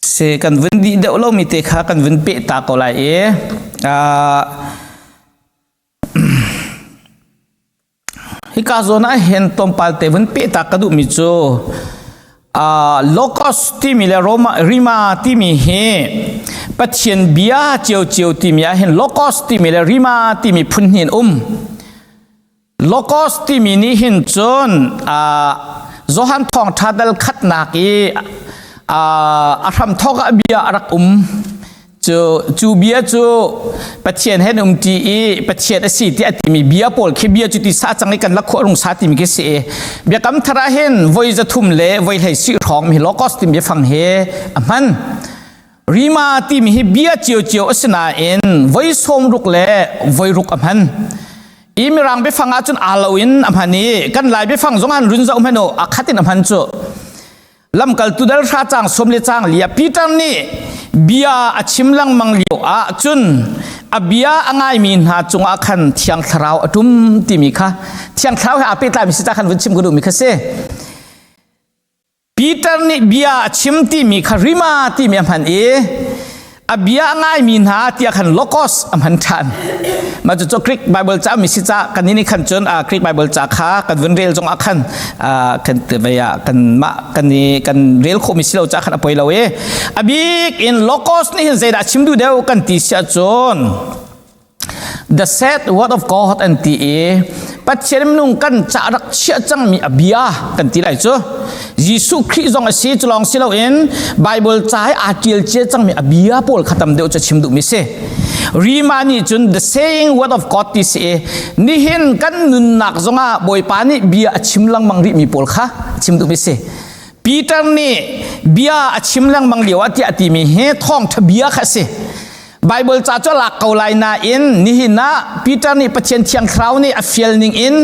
Se kan vun dih deuh lomi te kha kan vun peh ta ko lai i hika zawn ah hin tlawmpal te vun peh ta ka duhmi cu logos timi le Roma Rima timi hi Pathian bia ciocio timi ah hin logos timi le Rima timi phun hnih an um. Logos timi nih hin cun Johan thawngṭha dal khatnak i a hramthawk ah bia a rak um. Cu, cu bia cu Pathian he um ṭi i Pathian a si tiah a timi bia pawl khi bia cu ti sa cang i kan la khawh rung sa timi khi si i biakam thar ah hin voi 300 le voi 14 hrawng mi logos timi biafang hi a hman. Rima timi hi bia ciocio a si nain voi 60 le voi ruk a hman. I mirang biafang ah cun aa lo in a hman i kan lai biafang zong han run zoh hmanh u a khat in a hman cu. Lamkaltu dal hra cang som le cang li ah Peter nih bia a chim lengmang lio ah cun a bia a ngaimi hna cungah khan Thiang Thlarau a ṭum timi kha Thiang Thlarau he aa pehtlaimi si ta khan vun chim ka duhmi kha si. Peter nih bia a chim timi kha rima timi a hman i a bia a ngaimi hna tiah khan logos a hman ṭhan. Mah cu Greek Bible ca mi si ca kan ni khan cun Greek Bible ca kha kan vun rel zong ah khan kan vei ah kan mah kan i kan rel khawh mi si lo ca khan a poi lo i a bik in logos nih hin zeidah chim duh deuh kan ti si ahcun The said word of God an ti i Pathian minung kan ca rak chiah cangmi a bia kan ti lai cu Jesuh Khrih zong a si cu lawng si loin Bible ca i aa ṭial cia cangmi a bia pawl kha tam deuh cu chim duhmi si. Rima nih cun the saying word of God ti si i nihin kan nunnak zongah Bawipa nih bia a chim lengmang rihmi pawl kha chim duhmi si. Peter nih bia a chim lengmang lio ah tiah timi hi thawngṭha bia kha a si. Bible ca cu a lak ko lai nain nihin ah Peter nih Pathian Thiang Thlarau nih a fial ning in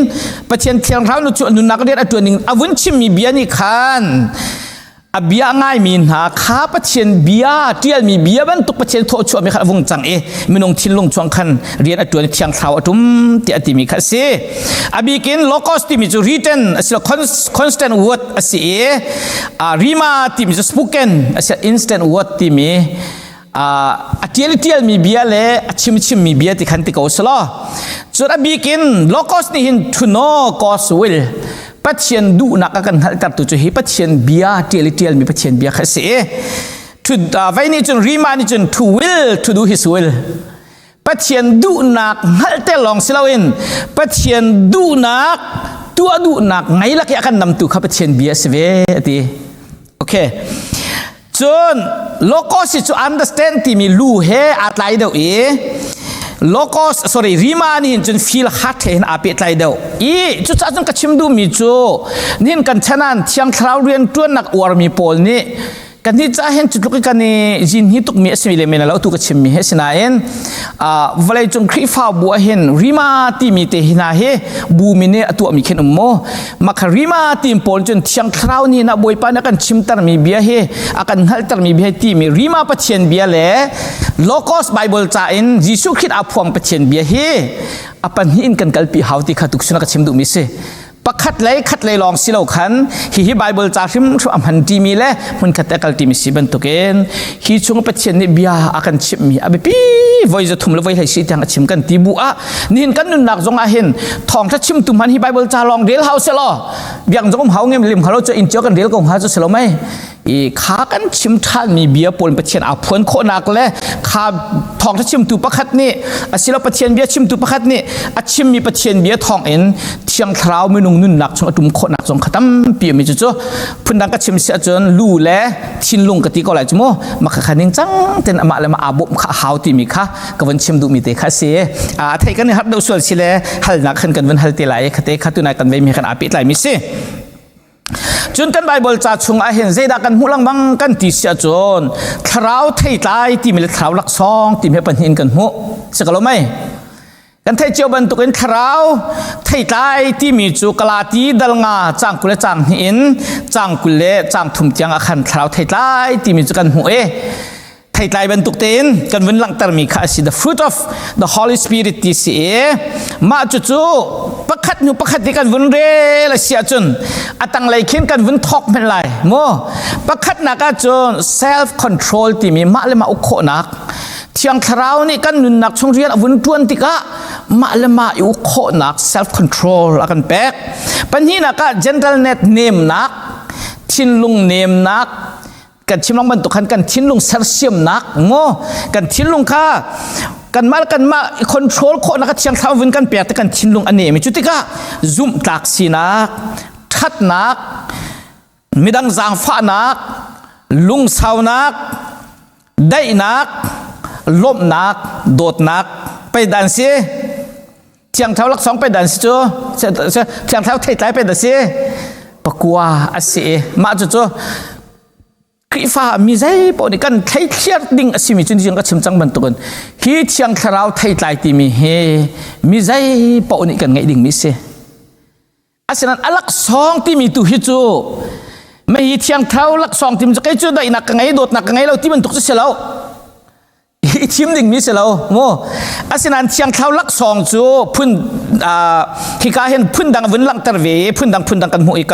Pathian Thiang Thlarau nu cu nunnak rian a ṭuan ning a vun chimmi bia nih khan a bia ngaimi hna kha Pathian bia ṭialmi bia bantuk Pathian thawchuahmi kha a vung cang i minung thinlung chuang khan rian a ṭuan Thiang Thlarau a ṭum tiah a timi kha a si. A bikin logos timi cu written a si constant word a si i rima timi cu spoken a si instant word timi a tial tialmi bia le a chim chimmi bia ti khan ti ko selaw cun a bikin logos nih hin to know God's will Pathian duhnak a kan hngalhtertu cu hi Pathian bia tial i tialmi Pathian bia kha a si i to vai nih cun rima nih cun to will to do his will Pathian duhnak hngalh te lawng si loin Pathian duhnak tuah duhnak ngei lak i a kan namtu kha Pathian bia a si ve a ti okay Cun logos hi cu understand timi lu he aa tlai deuh i logos sorry rima nih hin cun feel heart he hin aa pehtlai deuh i cucaah cun ka chim duhmi cu nihin kan chan ah thiang thlarau rian ṭuannak uarmi pawl nih kan hi ca hin cu tluk i kan i zin hi tukmi a simi le men lo tu ka chimmi hi sinain vawlei cung Khrihfabu ah hin rima timi te hi hna hi bu mi nih a tuahmi khin um maw Makha rima tim pawl cun thiang thlarau nih na Bawipa na kan chimtermi bia hi a kan hngalhtermi bia hi timi rima Pathian bia le Logos Bible ca in Jesuh Khrist aa phuang Pathian bia hi a pahnih in kan kalpi hau ti kha tuk suna ka chim duhmi si pakhat lei khat lei lawng si lo khan hihi Bible ca hrimhrim a hman ṭimi le hmunkhat te kal ṭimi si bantukin hi chung Pathian nih bia a kan chimhmi a biapi voi 300 le voi 14 tiang a chim kan ti bu ah nihin kan nunnak zong ah hin thawngtha chimtu hman hi bible ca lawng rel hau selaw biak zong um hau ngem lim halo chu in cio kan rel ko hnga chu selo mai i kha kan chim than mi bia pawl pathian a phuan khawhnak le kha thawngtha chimtu pakhat nih asilo pathian bia chimtu pakhat nih a chimmi pathian bia thawng in thiang thlarau minung nunnak chung a tum khawhnak zong kha tampi mi chu chu phundang ka chim si ahcun lu le thinlung ka ti ko lai chu mu makha kha ning cang ten amah le ma aa bawmh kha hau timi kha ka van chim duhmi te kha si a thei kan i harh deuh sual si le halnak khan kan van hal te lai khate kha tunai kan vei mi kan aa pehtlai mi si cun kan Bible ca chung ah hin zeidah kan hmuh lengmang kan ti si ahcun thlarau theitlai timi le thlarau laksawng timi pahnih in kan hmuh si ko lo mei kan theih cio bantukin thlarau theitlai timi cu Galati dal nga cang 20 le cang hnih in cang 20 le cang thum tiang ah khan thlarau theitlai timi cu kan hmuh i. Theitlai bantuk tein kan vun langhtermi kha a si, the fruit of the Holy Spirit ti si i mah cucu pakhat hnu pakhat ti kan vun rel a si ahcun a tanglei khin kan vun thawk hmenh lai mu. Pakhatnak ahcun self control timi mah le mah uk khawhnak. Thiang Thlarau nih kan nunnak chung rian a vun ṭuan tikah mah le mah i uk khawhnak, self control a kan pek. Pahnihnak ah gentleness, nemnak, thinlung nemnak. Kan chimlong bantuk khan kan thinlung sersiamnak mu, kan thinlung kha kanmah kanmah control khawhnak Thiang Thlarau vun kan pek te kan thinlung a nem i cu tikah zumhtlak sinak, ṭhatnak, midang zaangfahnak, lungsaunak, daihnak, lawmhnak, dawtnak pei dan si. Thiang Thlarau laksawng pe dan si cu, Thiang Thlarau theitlai pe da si pakua a si i mah cu cu Khrihfa mi zei paoh nih kan thleithliar ding a simi cu ka chim cang bantukin hi Thiang Thlarau theitlai timi hi mi zei paoh nih kan ngeih dingmi si. Asinain a laksawng timi tu hi cu mei hi Thiang Thlarau laksawng timi cu kei cu daihnak ka ngei, dawtnak ka ngei lo ti bantuk cu si lo, i thim dingmi si lo mu. Asinain Thiang Thlarau laksawng cu phun hika hin phun dang vun langhter ve i phun dang phun dang kan hmuh i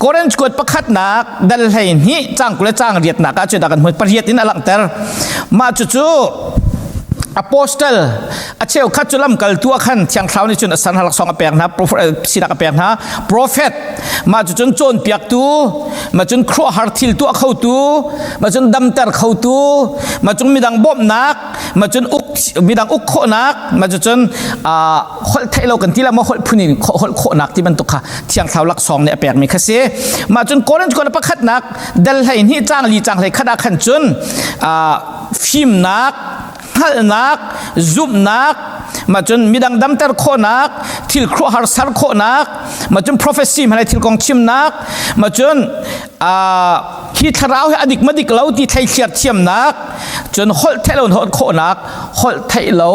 Korinth kuat pakhatnak dal 12 cang 20 le cang riatnak ah cu da kan hmuh, pariat in a langhter. Mah cu cu apostle, a cheukhat cu lamkaltu ah khan Thiang Thlarau nih cun a san laksawng a pek hna, sinak a pek hna, prophet, mah cu cun cawnpiaktu, mah cun khuaruahhar thil tuah khotu, mah cun damter khotu, mah cun midang bawmhnak, mah cun uk midang uk khawhnak, mah cu cun holh theih lo kan ti la maw, holh phun in holh khawhnak ti bantuk kha Thiang Thlarau laksawng nih a pekmi kha si. Mah cun Korinth kuat pakhatnak dal 12 cang 4 cang 11 ah khan cun fimnak, hngalhnak, zumhnak, mah cun midang damter khawhnak, thil khuaruahhar ser khawhnak, mah cun prophecy hmanai thil kong chimnak, mah cun hi thlarau hi adik ma dik lo ti thleithliar thiamnak, cun holh theih lo holh khawhnak, holh theih lo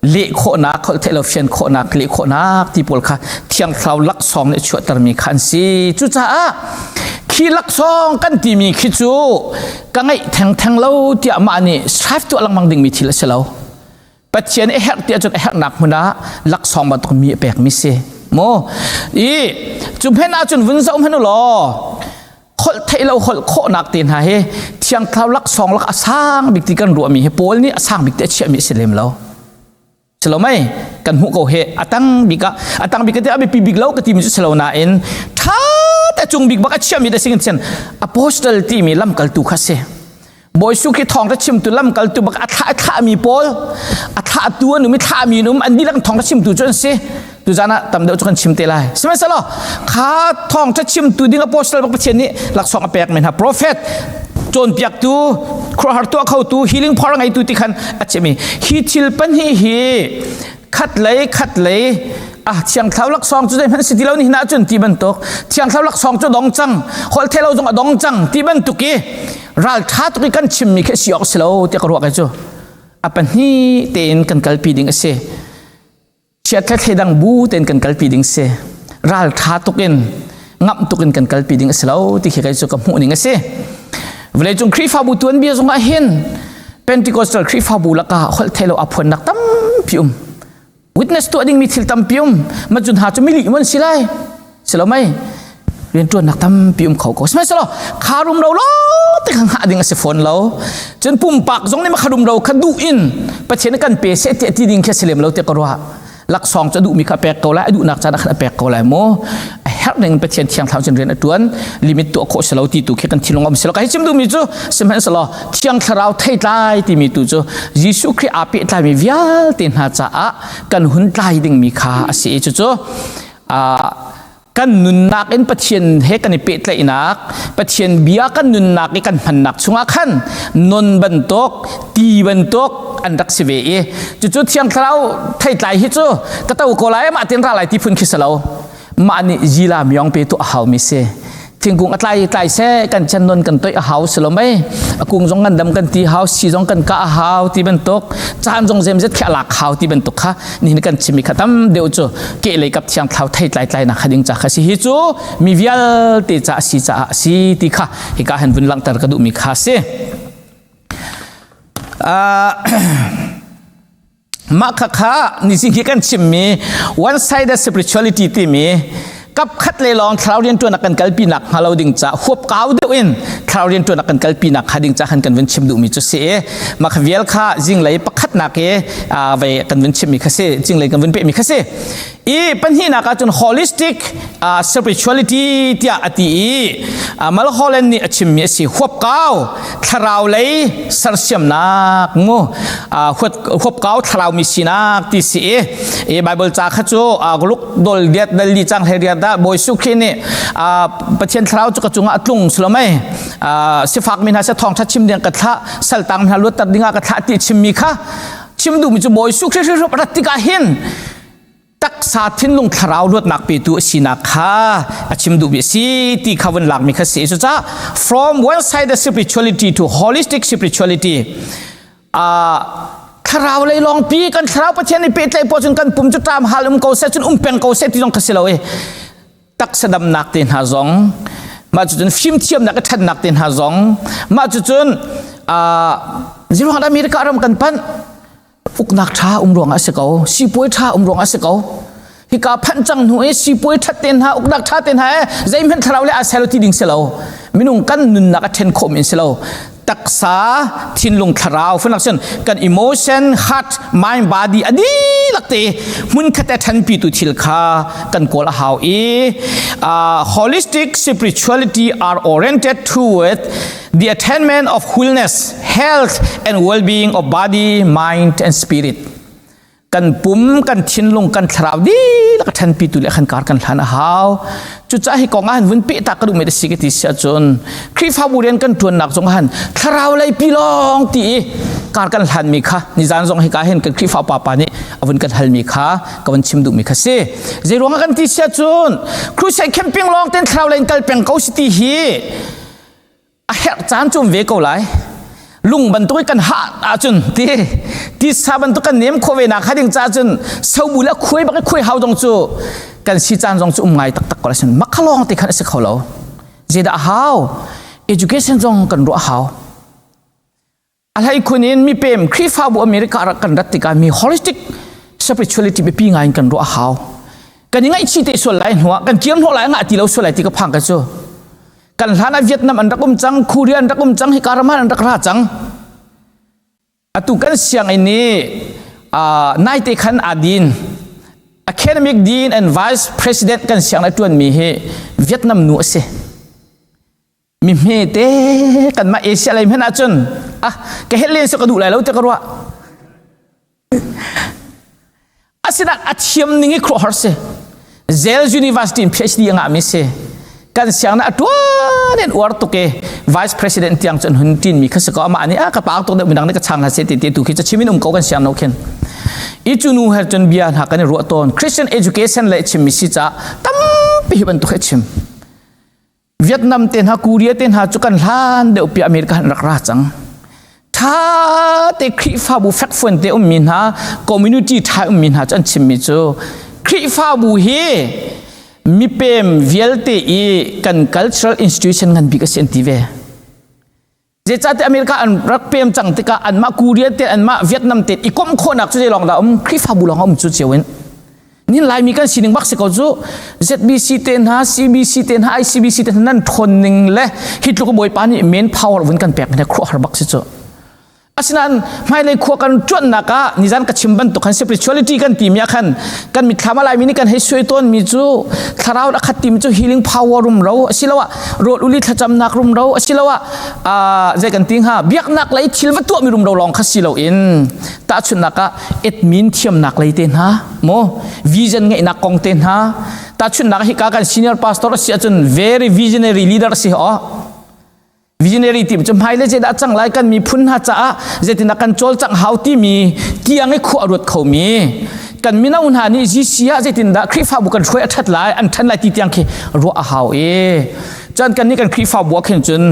leh khawhnak, holh theih lo fian khawhnak, leh khawhnak ti pawl kha Thiang Thlarau laksawng nih chuahtermi kha an si. Cucaah khi laksawng kan timi khi cu ka ngeih thengtheng lo tiah mah nih strive tuah lengmang dingmi thil a si lo. Pathian a herh tiah cun a herhnak hmun ah laksawng bantuk mi a pekmi si mu. I cu hmenh ahcun vun zoh hmanh u law, holh theih lo holh khawhnak te hna hi Thiang Thlarau laksawng lak a sang bik ti kan ruahmi hi Paul nih a sang bik ti a chiahmi a si lem lo. Silo mei kan hmuh ko he, a tang bik ah, a tang bik te a biapi bik lo ka timi cu silo nain tha te cung bik bak a chiahmi te singin chian apostle timi lamkaltu kha si. Bawi Su khi thawng chimtu lamkaltu bak a thlah thlahmi pawl, a thlahtu an um i thlahmi an um, an dihlak thawng chimtu cu an si. Tu zan ah tam deuh cu kan chim te lai. Sihmanhsehlaw kha thawng chimtu ding apostle bak Pathian nih laksawng a pek men hna, prophet, cawnpiaktu, khuaruahhar tuah khotu, healing power ngeitu ti khan a chimmi hi thil pahnih hi khat lei khat lei ah Thiang Thlarau laksawng cu zeihmanh si ti lo ni hna cun ti bantuk, Thiang Thlarau laksawng cu dong cang, holh thei lo zong a dong cang ti bantuk i ralṭha tuk i kan chimmi khi si awk si lo tiah ka ruah. Kai cu a pahnih tein kan kalpi ding a si. Chiat le thleidang bu tein kan kalpi ding si. Ralṭha tuk in, ngamh tuk in kan kalpi ding a si lo ti khi kei cu ka hmuh ning a si. Vawleicung Khrihfabu tuanbia zong ah hin Pentecostal Khrihfabu lakah holh thei lo a phuannak tampi um, witness tuah dingmi thil tampi um. Ma cun ha cu milih mon si lai si lo mei, rianṭuannak tampi um kho ko. Sihmanhsehlaw kha rum lo lo te kha hngah ding a si fawn lo. Cun pumpak zong nih ma kha rum lo kha duh in Pathian kan pe seh tiah ti ding khi a si lem lo tiah ka ruah. Laksawng cu a duhmi kha a pek ko lai, a duhnak caan ah khan a pek ko lai mu. A herh ning Pathian Thiang Thlarau cun rian a ṭuan, limit tuah khawh si lo ti tu khi kan thinlung um si lo. Ka hi chim duhmi cu, sihmanhsehlaw Thiang Thlarau theitlai timi tu cu Jesuh Khrih aa pehtlaimi vialte hna caah kan hun tlai dingmi kha a si i cucu kan nunnak in Pathian he kan i pehtlaihnak, Pathian bia kan nunnak i kan hmannak chungah khan non bantuk, ti bantuk an rak si ve i cucu Thiang Thlarau theitlai hi cu ka to ko lai, mah tin ra lai ti phun khi si lo. Mah nih zila myong pe tu a haumi si. Thingkung a tlai tlai seh kan chan non kan toih a hau si lo mei, a kung zong kan dam kan ti hau, si zong kan kah a hau ti bantuk, caan zong zemzet khi a lak hau ti bantuk kha nihin kan chimmi kha tam deuh cu ke lei kap Thiang Thlarau thei tlai tlai nak kha ding ca kha si. Hi cu mi vialte ca a si caah a si ti kha hika han vun langhter ka duhmi kha si. Mah khakha nizing hi kan chimmi one sided spirituality timi kap khat le lawng thlarau riantuan kan kalpi nak hnga lo ding ca huap kau deuh in thlarau riantuan kan kalpi nak kha ding ca khan kan vun chim duhmi cu si mah kha vial kha zinglei pakhat nak i ve kan vun chimmi kha si zinglei kan vun pehmi kha si i pahnihnak ahcun holistic spirituality tiah a ti i Mulholland nih a chimmi a si huapkau thlarau lei sersiamnak mu huapkau thlarau mi sinak ti si i i Bible ca kha cu gluk dol diat dal li cang hlei riat dah Bawi Su Khrih nih Pathian thlarau cu ka cungah a tlung sulomei sifak mi hna se thawngtha chim ding ka thlah saltang hna luatter dingah ka thlah ti chimmi kha chim duhmi cu Bawi Su Khrih hri rat tikah hin taksa thinlung thlarau luatnak petu a sinak kha a chim duhmi a si ti kha vun lakmi kha si. Cucaah from one side spirituality to holistic spirituality thlarau lei lawng pi kan thlarau Pathian i pehtlaih poh cun kan pum cu ṭam hal um ko seh cun um peng ko seh ti zong kha si lo i taksa damnak te hna zong mah cucun fimthiamnak a ṭhatnak te hna zong mah cucun ziruang America ram kan panh Uknak ṭha um ruangah a si ko. Sipuai ṭha um ruangah a si ko. Hika phanh cang hnu i sipuai ṭhat te hna, uknak ṭha te hna e zeihmanh thlarau le aa sel ti ding si lo. Minung kan nunnak a ṭhen khawh men si lo. Taksa, thinlung, thlarau, funak cun kan emotion, heart, mind, body a dihlak te hmunkhat a ṭhanpi tu thil kha kan kawl a hau i holistic spirituality are oriented toward the attainment of wholeness, health and well-being of body, mind and spirit. Kan pum, kan thinlung, kan thlarau dihlak a ṭhanpi tu le khan kar kan hlan a hau. Cucaah hi kong ah han vun peh ta ka duh mi si ka ti si ahcun Khrihfabu rian kan ṭuannak zong han thlarau lei pi lawng ti i kar kan hlan mi kha nizan zong hika hin kan Khrihfa pa pa nih a vun kan hal mi kha ka vun chim duh mi kha si. Zei ruang ah kan ti si ahcun crusade camping lawng ten thlarau lei in kal peng ko si ti hi a herh caan cu um ve ko lai lung bantuk i kan hah ahcun ti tisa bantuk kan nem khawh ve nak ding ca cun sobu le khuai bak i khuai hau dong cu kan si caan zong cu um ngai taktak ko la sin makhalong te khan a si kho lo zeidah a hau education zong kan ruah hau a hlei khun in mipem Khrihfabu America rak kan rat tikah mi holistic spirituality biapi ngai in kan ruah a hau kan i ngaihchih te sual lai hnuah kan kir hnawh lai ngah ti lo sual lai ti ka phang ka cu kan hlan ah Vietnam an rak um cang Korea an rak um cang hika ram an rak ra cang atu kan sianginn ni naite khan adin academic dean and vice president kan siang na tuan mi hi Vietnam nu a si mi hmete kanmah Asia lei hmanh ahcun ah ka helh len su ka duh lai lo ti ka ruah asinain a thiam ning i khuaruahhar si Yale University in PhD a ngahmi si kan siang na a tuan in uar tuk i vice president tiang cun hun tin mi kha si ko amah nih a ka paak tuk deuh midang nih ka chang hna se ti ti tu khi ca chim in um ko kan siang no khin i cu nu he cun bia hna kan i ruah tawn Christian education le chimmi si ca tampi hi bantuk he chim Vietnam te hna Korea te hna cu kan hlan deuh pi America han rak ra cang tha te Khrihfabu fekfuan te ummi hna community tha ummi hna cu an chimmi cu Khrihfabu hi mipem vialte i kan cultural institution ngan bik a si an ti ve Zeicahtiah America an rak pem cang tikah anmah Korea te anmah Vietnam te i komh khawhnak cu zei lawng dah um Khrihfabu lawng a um cu cio in nin Laimi kan sining bak si ko cu ZBC te hna CBC te hna ICBC te hna nan ṭhawn ning le hi tluk Bawipa nih main power vun kan pek ne khuaruahhar bak si cu Asinain hmailei khua kan ṭuannak ah nizan ka chim bantuk khan spirituality kan timi ah khan kan mitthlam a laimi nih kan hei suai tawnmi cu thlarau a khat timi cu healing power rumro asiloah rawl uli thlacamnak rumro asiloah zei kan ti hnga biaknak lei thil va tuahmi rumro lawng kha si loin tahchunhnak ah admin thiamnak lei te hna maw vision ngeihnak kong te hna tahchunhnak hika kan senior pastor a si ahcun very visionary leader a si aw Visionary ti cu hmai le zeidah cang lai kan miphun hna caah zeitindah kan cawlcangh hau timi tiang i khua a ruat khomi kan mino hna nih GC ah zeitindah Khrihfabu kan hruai a ṭhat lai an ṭhan lai ti tiang khi ruah a hau i cun kan nih kan Khrihfabu ah khin cun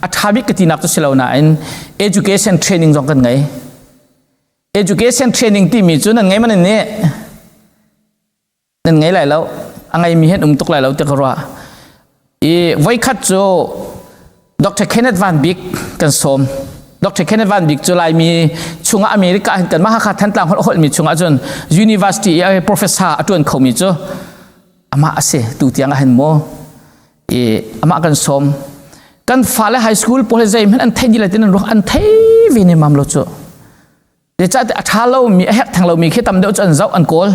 a ṭha bik ka tinak cu si lo nain education training zong kan ngei education training timi cu nan ngei man nih Nan ngei lai lo. A ngeimi hen um tuk lai lo ti ka ruah. I voikhat cu Dr. Kenneth Van Bik kan sawm. Dr. Kenneth Van Bik cu Laimi chungah America hin kan mah Hakha Thantlang holh holhmi chungah cun university i professor a ṭuan khomi cu amah a si tu tiang ah hin maw i amah kan sawm kan fale high school pawl hi zeihmanh an thei dih lai tin an ruak an thei ve ne mam lo cu Zeicahtiah a ṭha lomi, a herh theng lomi khi tam deuh cu an zoh, an kawl.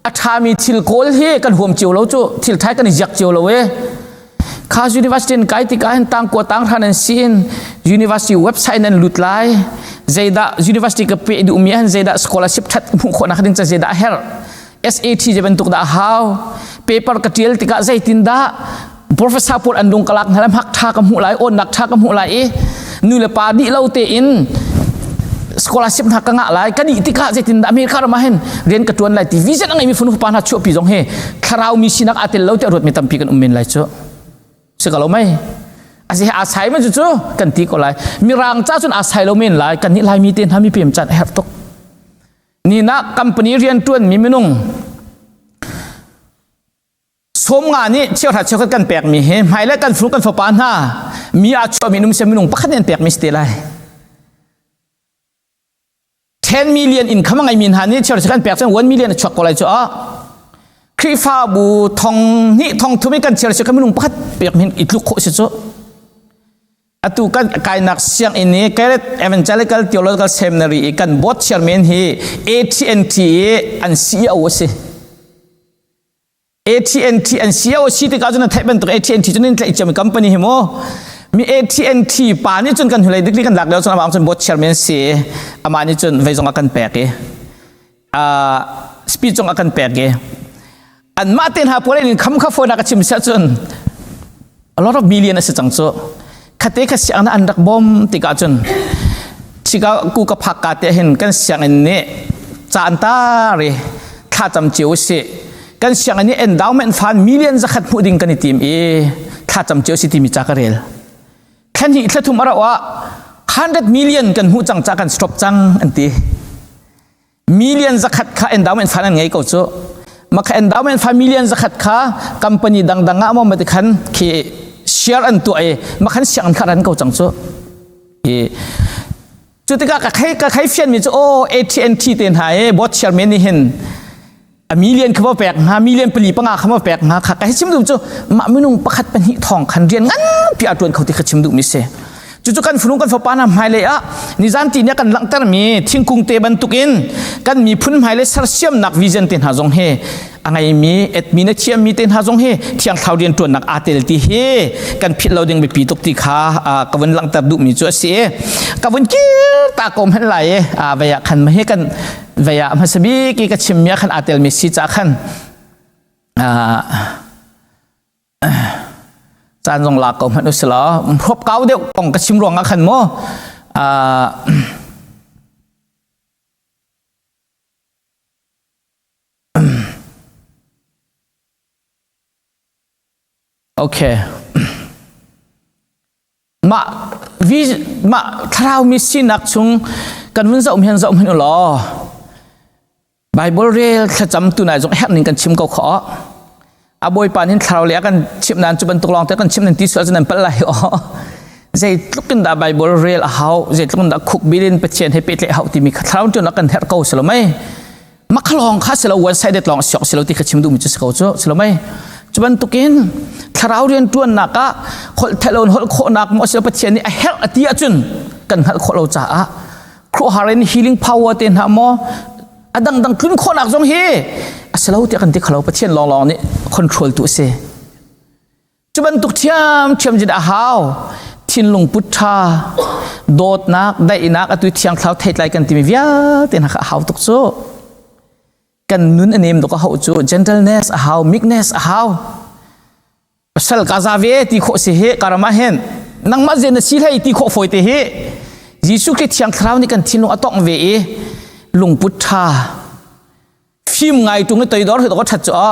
A ṭhami thil kawl hi kan huam cio lo cu, thil ṭhai kan i ziak cio lo e. Kha university in kai tikah hin tangkua tanghran an si in university website nan lut lai. Zeidah university ka pe duhmi ah hin zeidah scholarship ṭhat hmuh khawhnak ding ca zeidah a herh. SAT je bantuk dah a hau. Paper ka ṭial tikah zeitindah professor pawl an lung ka lak hna lai hmak ṭha ka hmuh lai awnnak ṭha ka hmuh lai i nu le pa dih lo tein scholarship hna ka ngah lai ka dih tikah zeitindah America ram ah hin rian ka ṭuan lai ti vision a ngeimi fanu fapa hna chuahpi zong hi thlarau mi sinak aa tel lo tiah ruatmi tampi kan um men lai cu si ka lo mei asi a sai ma cu cu kan ti ko lai mirang ca cun a sai lo men lai kan nih laimi te hna mi pem caan a herh tuk ni na company rian ṭuan mi minung 50 nih cheuhra cheukhat kan pekmi hi hmailei kan fanu kan fapa hna mi aa chuahmi num se minung pakhat nih an pekmi si te lai 10 million income a ngeimi hna nih cheuhra cheukhat kan pek cun 1 million a chuak ko lai cu ah Khrihfabu thong hnih thong thum in kan cheuhra cheukhat minung pakhat pek hin i tluk khawh si cu atu kan kainak sianginn i Garrett Evangelical Theological Seminary i kan board chairman hi AT&T i an CEO a si AT&T an CEO si tikah cun theih bantuk AT&T cun in tlaih ciami company hi mu mi AT&T pa nih cun kan hulei dikli kan lak lio cun amah cun board chairman si amah nih cun vei zong a kan pek i speech zong a kan pek i anmah te hna pawl in kham kha phone a ka chim sia cun a lot of million a si cang cu khate kha siang an rak bom tikah cun Chicago ka phak ka te hin kan sianginn nih caan tari thla cam cio si kan sianginn nih endowment fund million zakhat hmuh ding kan i tim i thla cam cio si timi ca ka rel thla hnih thla thum a rauh ah 100 million kan hmuh cang ca kan stop cang an ti Million zakhat kha endowment fund an ngei ko cu. Maka endowment fund million zakhat kha company dangdang ah maw mati khan khi share an tuah i makhan siang an kha ran ko cang cu. I cu tikah ka khei ka khei fian mi cu oh AT&T te hna i board chairman nih hin a million kha ma pek hnga million pali panga kha ma pek hnga kha ka chim duh cu mah minung pakhat pahnih thong khan rian nganpi a tuan kho ti kha chim duh mi si Cucu kan fanu kan fapa hna hmailei ah nizan ti nih kan langhtermi thingkung te bantukin kan miphun hmailei sersiamnak vision te hna zong hi a ngeimi admin a thiammi te hna zong hi thiang thlau rian ṭuannak aa tel ti hi kan philh lo ding biapi tuk ti kha ka vun langhter duhmi cu a si i ka vun kir ta ko hmanh lai i vei ah khan hi kan vei ah hmasa bik i ka chimmi ah khan aa telmi si ca khan Caan zong lak ko hmanh usih law hrawp kau deuh kong ka chim ruang ah khan mu okay mah mah thlarau mi sinak chung kan vun zoh hian zoh hmanh u law Bible rel thlacam tu nai zong herh ning kan chim ko kho a bawipa nin thlarau le a kan chimh nan cu bantuk lawng te kan chimh nan ti sual cu nan palh lai aw zeitluk in dah Bible rel a hau zeitluk in dah khuk bilin Pathian he pehtlaih hau timi kha thlarau ṭuan kan herh ko si lo mei makhalong kha si lo one sided lawng siok si lo ti kha chim duhmi cu si ko cu si lo mei cu bantukin thlarau rian ṭuannak ah holh thelon holh khawhnak maw si lo Pathian nih a herh a ti ahcun kan hngalh khawh lo caah khuahar in healing power te hna maw a dangdang tlun khawhnak zong hi a si lo tiah kan ti khalo Pathian lawnglawng nih control tu a si cu bantuk thiam thiam jin a hau thinlung put tha dawtnak daihnak atu thiang thlau theitlai kan timi vialte hna kha a hau tuk cu kan nun a nem tuk a hau cu gentleness a hau meekness a hau Pasal ka za ve ti khawh si hi karama hin nangmah zen na si hlei ti khawh fawi te hi Jesuh Khrih Thiang Thlarau nih kan thinlung a tongh ve i lungput ṭha fim ngai ṭung i toidor hi to ṭhat cu a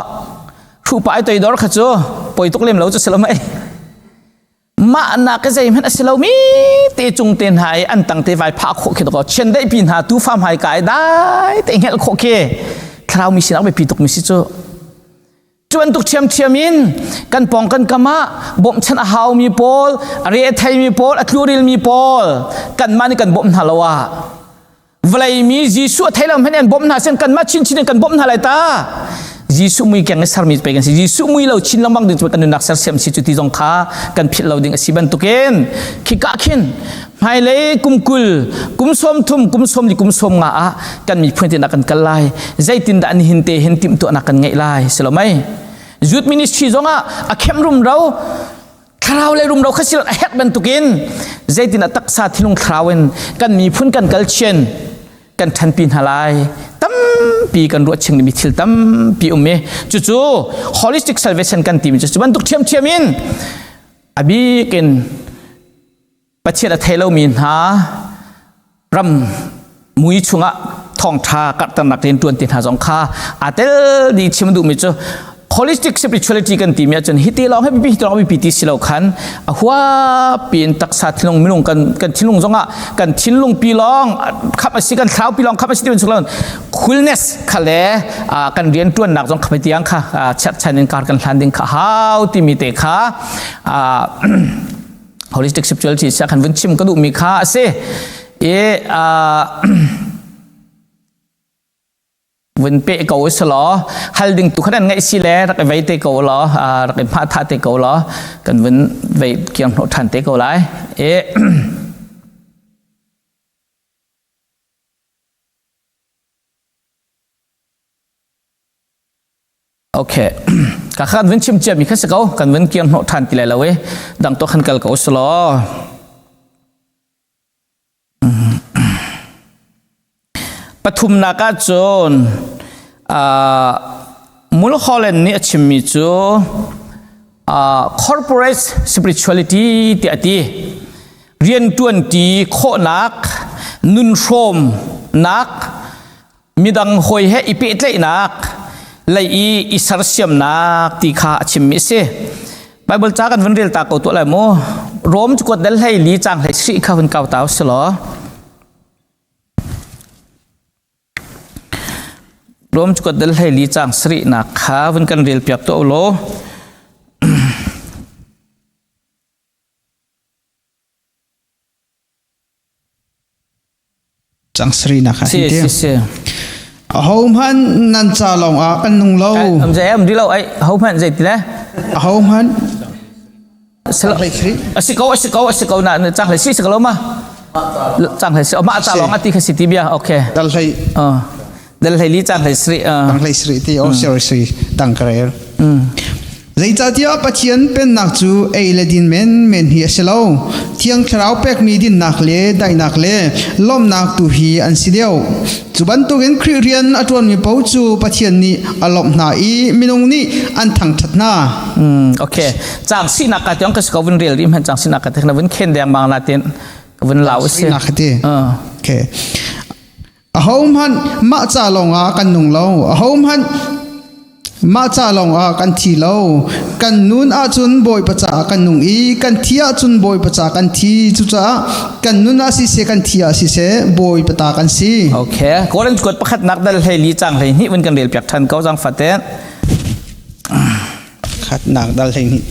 hrupa i toidor kha cu poi tuk lem lo cu si lo mei mah nak ka zeihmanh a si lo mi te cung te hna i an tang te vai phah khawh khi to chiandeih pi hna tufa hmai kai dai te ngelh khawh khi thlarau mi sinak biapi tuk mi si cu. Cu bantuk ṭhiamṭhiam in kan pawng kan kam ah bawmhchanh a haumi pawl, a re a theimi pawl, a tluril pawl kanmah nih kan bawmh hna lo ah vawlei mi Jesuh a thei lo hmanh an bawmh hna sin kanmah chinchin in kan bawmh hna lai ta. Jesuh mui keng i sermi pe kan si. Jesuh mui lo chin lengmang ding cu kan nunnak sersiam si cu ti zong kha kan philh lo ding a si bantukin khika khin hmailei kum 20 kum 30 kum 40 kum 50 ah kan miphun te kan kal lai zeitindah nihin te hin timhtuahnak kan ngeih lai si lo mei youth ministry zongah a khem rumro thlarau le rumro kha sil a herh bantukin zeitin a taksa thinlung thlarau in kan miphun kan kal chian kan ṭhanpi hna lai tampi kan ruah ching mi thil tampi um i cucu holistic salvation kan timi cu bantuk ṭhiamṭhiam in a bik in Pathian a thei lomi hna ram mui chungah thawngṭha karhternak rian ṭuan ti hna zong kha aa tel dih chim duhmi cu holistic spirituality kan timi ahcun hiti lawng hi bipi hiti lawng bipi ti si lo khan a huapi in taksa thinlung minung kan kan thinlung zongah kan thinlung pi lawng khap a si kan thlarau pi lawng khap a si ti bantuk lo coolness kha le kan rian ṭuannak zong kha tiang kha cherhchan in kar kan hlan ding kha hau timi te kha holistic spirituality sia khan vun chim ka duhmi kha a si i vun pe ko si law hal ding tu khan an ngaih si le rak i vei te ko law rak i hma tha te ko law kan vun vei kiang hnawh than te ko lai e Okay. Ka khan vun chim cia mi kha si ko kan vun kiang hnawh than ti lai lo e dang to khan kal ko selaw. Pathumnak ah cun Mulholland nih a chimmi cu corporate spirituality tiah a ti. Rianṭuanṭi khawhnak, nunhrawmnak, midang hawi he i pehtlaihnak lei i i sersiamnak ti kha a chimmi a si. Bible ca kan vun rel ta ko tuah lai mu. Rom cukuat dal hlei li cang hlei sri kha vun kau tau si law. Rom cukuat dal hlei li cang sri nak kha vun kan rel piak to law. Cang sri nak Si si si. Ahohmanh nan ca lawng ah kan nung lo. Am zai am di lo ai hohmanh zei ti le. Ahohmanh A si ko a si ko a si ko na cang hlei si si ko lo ma. Cang hlei si ma ca lawng ati kha si ti bia okay. Dal hlei. Dal hlei li cang hlei sri. Tang hlei sri ti oh sorry sorry tang ka rel. Zeicahtiah Pathian pennak cu ei le din menmen hi a si lo. Thiang Thlarau pekmi dinnak le daihnak le lawmhnak tu hi an si deuh. Cu bantukin Khrih rian a ṭuanmi paoh cu Pathian nih a lawmh hna i minung nih an thangṭhat hna. Okay. Cang sinak ka tiang ka si ko vun rel rih hmanh cang sinak ka na vun khen deng bang na tin ka vun lau si. Sinak ti. Okay. Ahohmanh mah ca lawngah kan nung lo. Ahohmanh mah ca lawngah kan thi lo. Kan nun ahcun Bawipa caah kan nung i kan thi ahcun Bawipa ca kan thi. Cucaah kan nun ah siseh kan thi ah siseh Bawipa ta kan si. Okay. Korinth kuat pakhatnak dal hlei li cang hlei hnih vun kan rel piak than ko zang fate. Khatnak dal hlei hnih.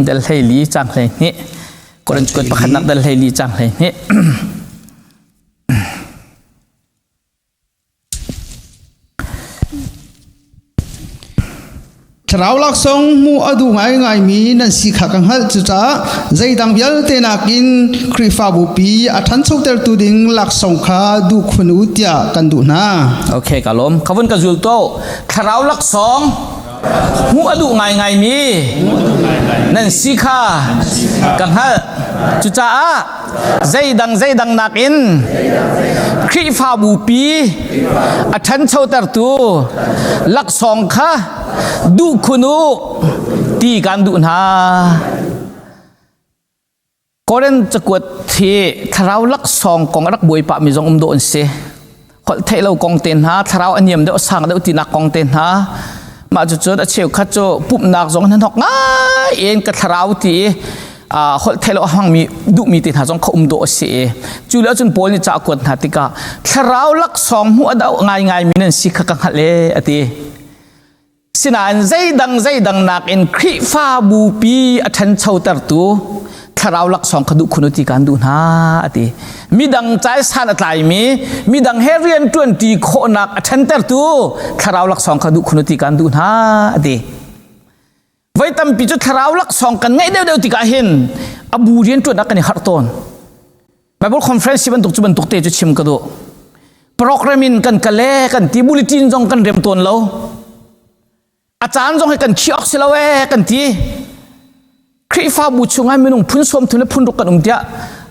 Dal hlei li cang hlei hnih. Korinth kuat pakhatnak dal hlei li cang hlei hnih. Thlarau laksawng hmuh a duh ngaingaimi nan si kha ka hngalh. Cucaah zeidang vialte nakin Khrihfabu pi a ṭhanchotertu ding laksawng kha duh khun u tiah kan duh hna. Okay, ka lawm. Ka vun ka zul to. Thlarau laksawng hmuh a duh ngaingaimi nan si kha ka hngalh. Cucaah zeidang zeidang nakin Khrihfabu pi a ṭhanchotertu laksawng kha duh khun u ti kan duh hna. Korin cakuat hi thlarau laksawng kong a rak buai pahmi zong um dawh an si. Holh theih lo kong te hna, thlarau a niam deuh a sang deuh tinak kong te hna. Mah cucun a cheukhat cu pumhnak zong an hnok ngai in ka thlarau ti i holh theih lo a hmangmi duhmi te hna zong kha um dawh a si i cu le cun Paul nih ca a kuat hna tikah thlarau laksawng hmuh a doh ngaingaimi nan si kha ka hngalh e a ti. Sinain zeidang zeidang nakin Khrihfabu pi a ṭhanchotertu thlarau laksawng kha duh khun u ti kan duh hna a ti. Midang caisan a tlaimi, midang he rian ṭuanṭi khawhnak a ṭhantertu thlarau laksawng kha duh khun u ti kan duh hna a ti. Voi tampi cu thlarau laksawng kan ngeih deuhdeuh tikah hin a bu rian ṭuan ah kan i harh tawn. Bible conference hi bantuk cu bantuk te cu chim ka duh. Program in kan kale kan ti bulletin zong kan rem tawn lo. A caan zong hi kan khi awk si lo ee kan ti. Khrihfabu chungah minung phun sawm thum le phun ruk kan um tiah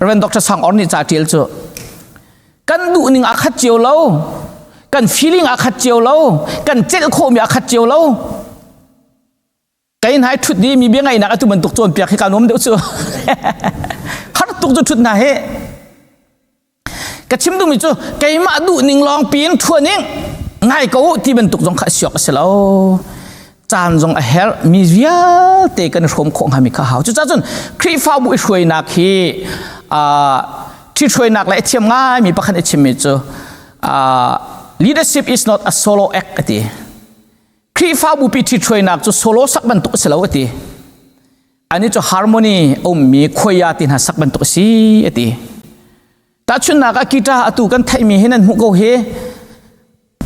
Reverend Dr. Sang Or nih ca ṭial cu. Kan duh ning a khat cio lo. Kan feeling a khat cio lo. Kan celh khawhmi a khat cio lo. Kai nai thut di mi bia ngaihnak atu bantuk cawnpiak hi ka nuam deuh cu. Har tuk cu thut hna he. Ka chim duhmi cu keimah duh ning lawng piin thuaning ngai ko ti bantuk zong kha siok a si lo. Caan zong a herh mi vialte kan hrawm khawh hngami kha hau. Cucaah cun Khrihfabu i hruainak hi ṭhithruainak le a thiam ngaimi pakhat i chimmi cu leadership is not a solo act a ti. Khrihfabu pi ṭhithruainak cu solo sak bantuk a si lo a ti. Ani cu harmony a ummi khuaia ti hna sak bantuk a si a ti. Tahchunhnak ah guitar atu kan theihmi hi nan hmuh ko hi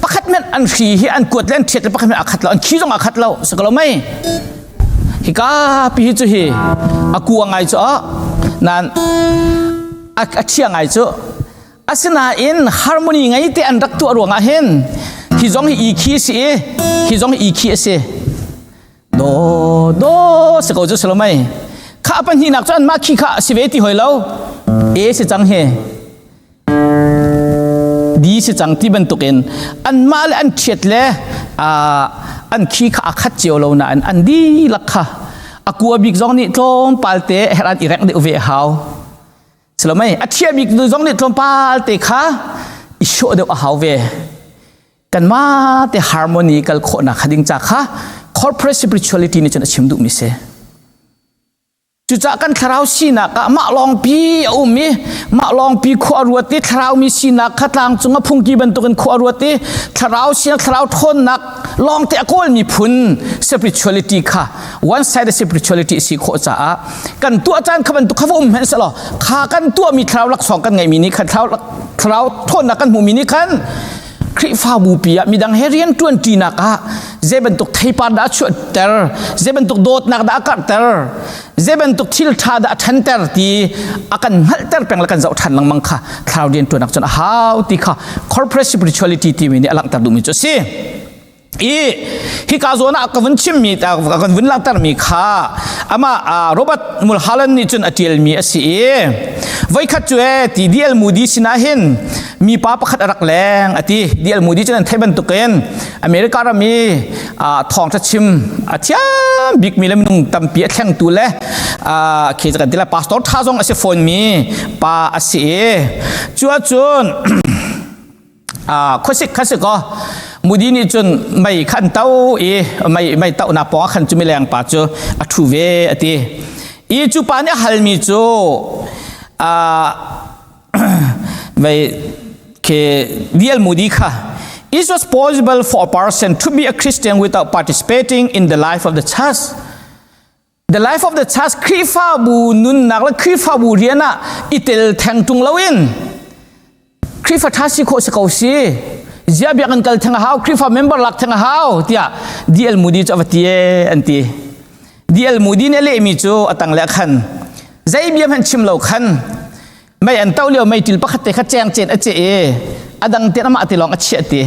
pakhat men an hri hi an kuat le an ṭhiat le pakhat men a khat lo an khi zong a khat lo si ko lo mei hika pi hi cu hi a kua ngai cu a nan a ṭhia ngai cu Asinain harmony ngei te an rak tuah ruangah hin hi zong hi i khi si i hi zong hi i khi a si. Do do si ko cu si lo mei. Kha pahnihnak cu anmah khi kha si ve ti hoi lo. A si cang hi. D si cang ti bantukin anmah le an ṭhiat le an khi kha a khat cio lo nain an dihlak kha a kua bik zong nih tlawmpal te her an i rengh deuh ve a hau. Silomei a thia bik nu zong nih tlawmpal te kha i hrawh deuh a hau ve. Kanmah te harmony kal khawhnak kha ding ca kha corporate spirituality nih cun a chim duhmi si. Cucaah kan thlarau sinak ah mah lawngpi a um i mah lawngpi khua ruat i thlarau mi sinak kha tlang cung a phungki bantukin khua ruat i thlarau sinak thlarau ṭhawnnak lawngte a kawl miphun spirituality kha one sided spirituality si khawh caah kan tuah caan kha bantuk kha va um hmanh selaw kha kan tuahmi thlarau laksawng kan ngeihmi nih khan thlarau thlarau thawnnak kan hmuhmi nih khan Khrihfabu pi ah midang he rian ṭuanṭinak ah zei bantuk theipar dah a chuahter zei bantuk dawtnak dah a karhter zei bantuk thil ṭha dah a ṭhanter ti a kan hngalhter peng le kan zoh ṭhan lengmang kha thlarau rian ṭuanak cun a hau ti kha corporate spirituality timi nih a langhter duhmi cu a si. I hika zawn ah ka vun chimmi ka vun langhtermi kha amah Robert Mulholland nih cun a ṭialmi a si i voikhat cu e ti D.L. Moody sinah hin mipa pakhat a rak leng a ti. D.L. Moody cu nan theih bantukin America ram i thawngṭha chim a thiam bikmi le minung tampi a thlengtu le khi kan ti lai pastor ṭha zong a si fawnmi pa a si i cu ahcun khuasik kha si kaw Mudi nih cun mei kha an to i mei mei tohnak pawng ah khan cu mileng pa cu a ṭhu ve a ti i cu pa nih a halmi cu mei khi D.L. Moody kha Is it possible for a person to be a Christian without participating in the life of the church? The life of the church Khrihfabu nunnak le Khrihfabu rian ah i tel theng ṭung loin Khrihfa ṭha si khawh si ko si. Zia biakinn kal theng a hau, Khrihfa member lak theng a hau tiah D.L. Moody cu a va ti ee an ti. D.L. Moody nih a lehmi cu a tang le a khan. Zei bia hmanh chim lo khan mei an to lio meiṭil pakhat te kha ceng cen a ceh i a dang ten amah te lawng a chiah ti.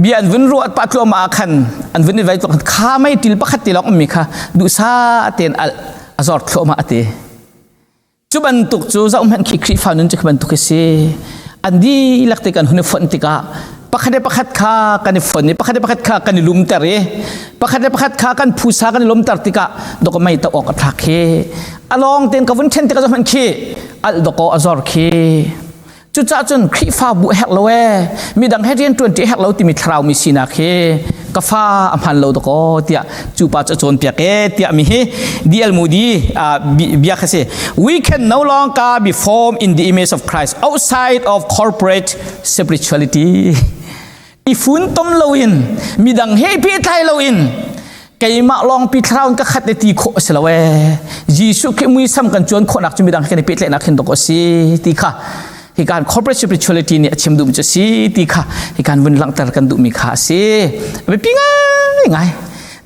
Bia an vun ruat pah tluahmah ah khan an vun i vai tluk kha mei til pakhat te lawng ummi kha duhsah tein al a zor thluahmah a ti. Cu bantuk cu zoh hmanh khi Khrihfa nun cu khi bantuk hi si. An dihlak te kan hun i fonh tikah pakhat le pakhat kha kan i fon i pakhat le pakhat kha kan i lumter i pakhat le pakhat kha kan phusa kan i lumter tikah dok mei ta awk a thlak khi a lawng tein ka vun then tikah zoh hmanh khi al dok a zor khi Cucaah cun Khrihfabu a herh lo ee, midang he rian ṭuanṭi a herh lo timi thlarau mi sinak hi ka fa a hman lo dakaw tiah cu pa cu a cawnpiak ee tiah mi hi D.L. Moody bia kha si. We can no longer be formed in the image of Christ outside of corporate spirituality. I funtom loin midang he pehtlai loin keimah lawng pi thlarau in ka khat le ti khawh a si lo ee. Jesuh Khrih muisam kan cuan khawhnak cu midang he kan i pehtlaihnak hin dawk a si ti kha hi kan corporate spirituality nih a chim duhmi cu a si ti kha hi kan vun langhter kan duhmi kha a si. Biapi ngai ngai.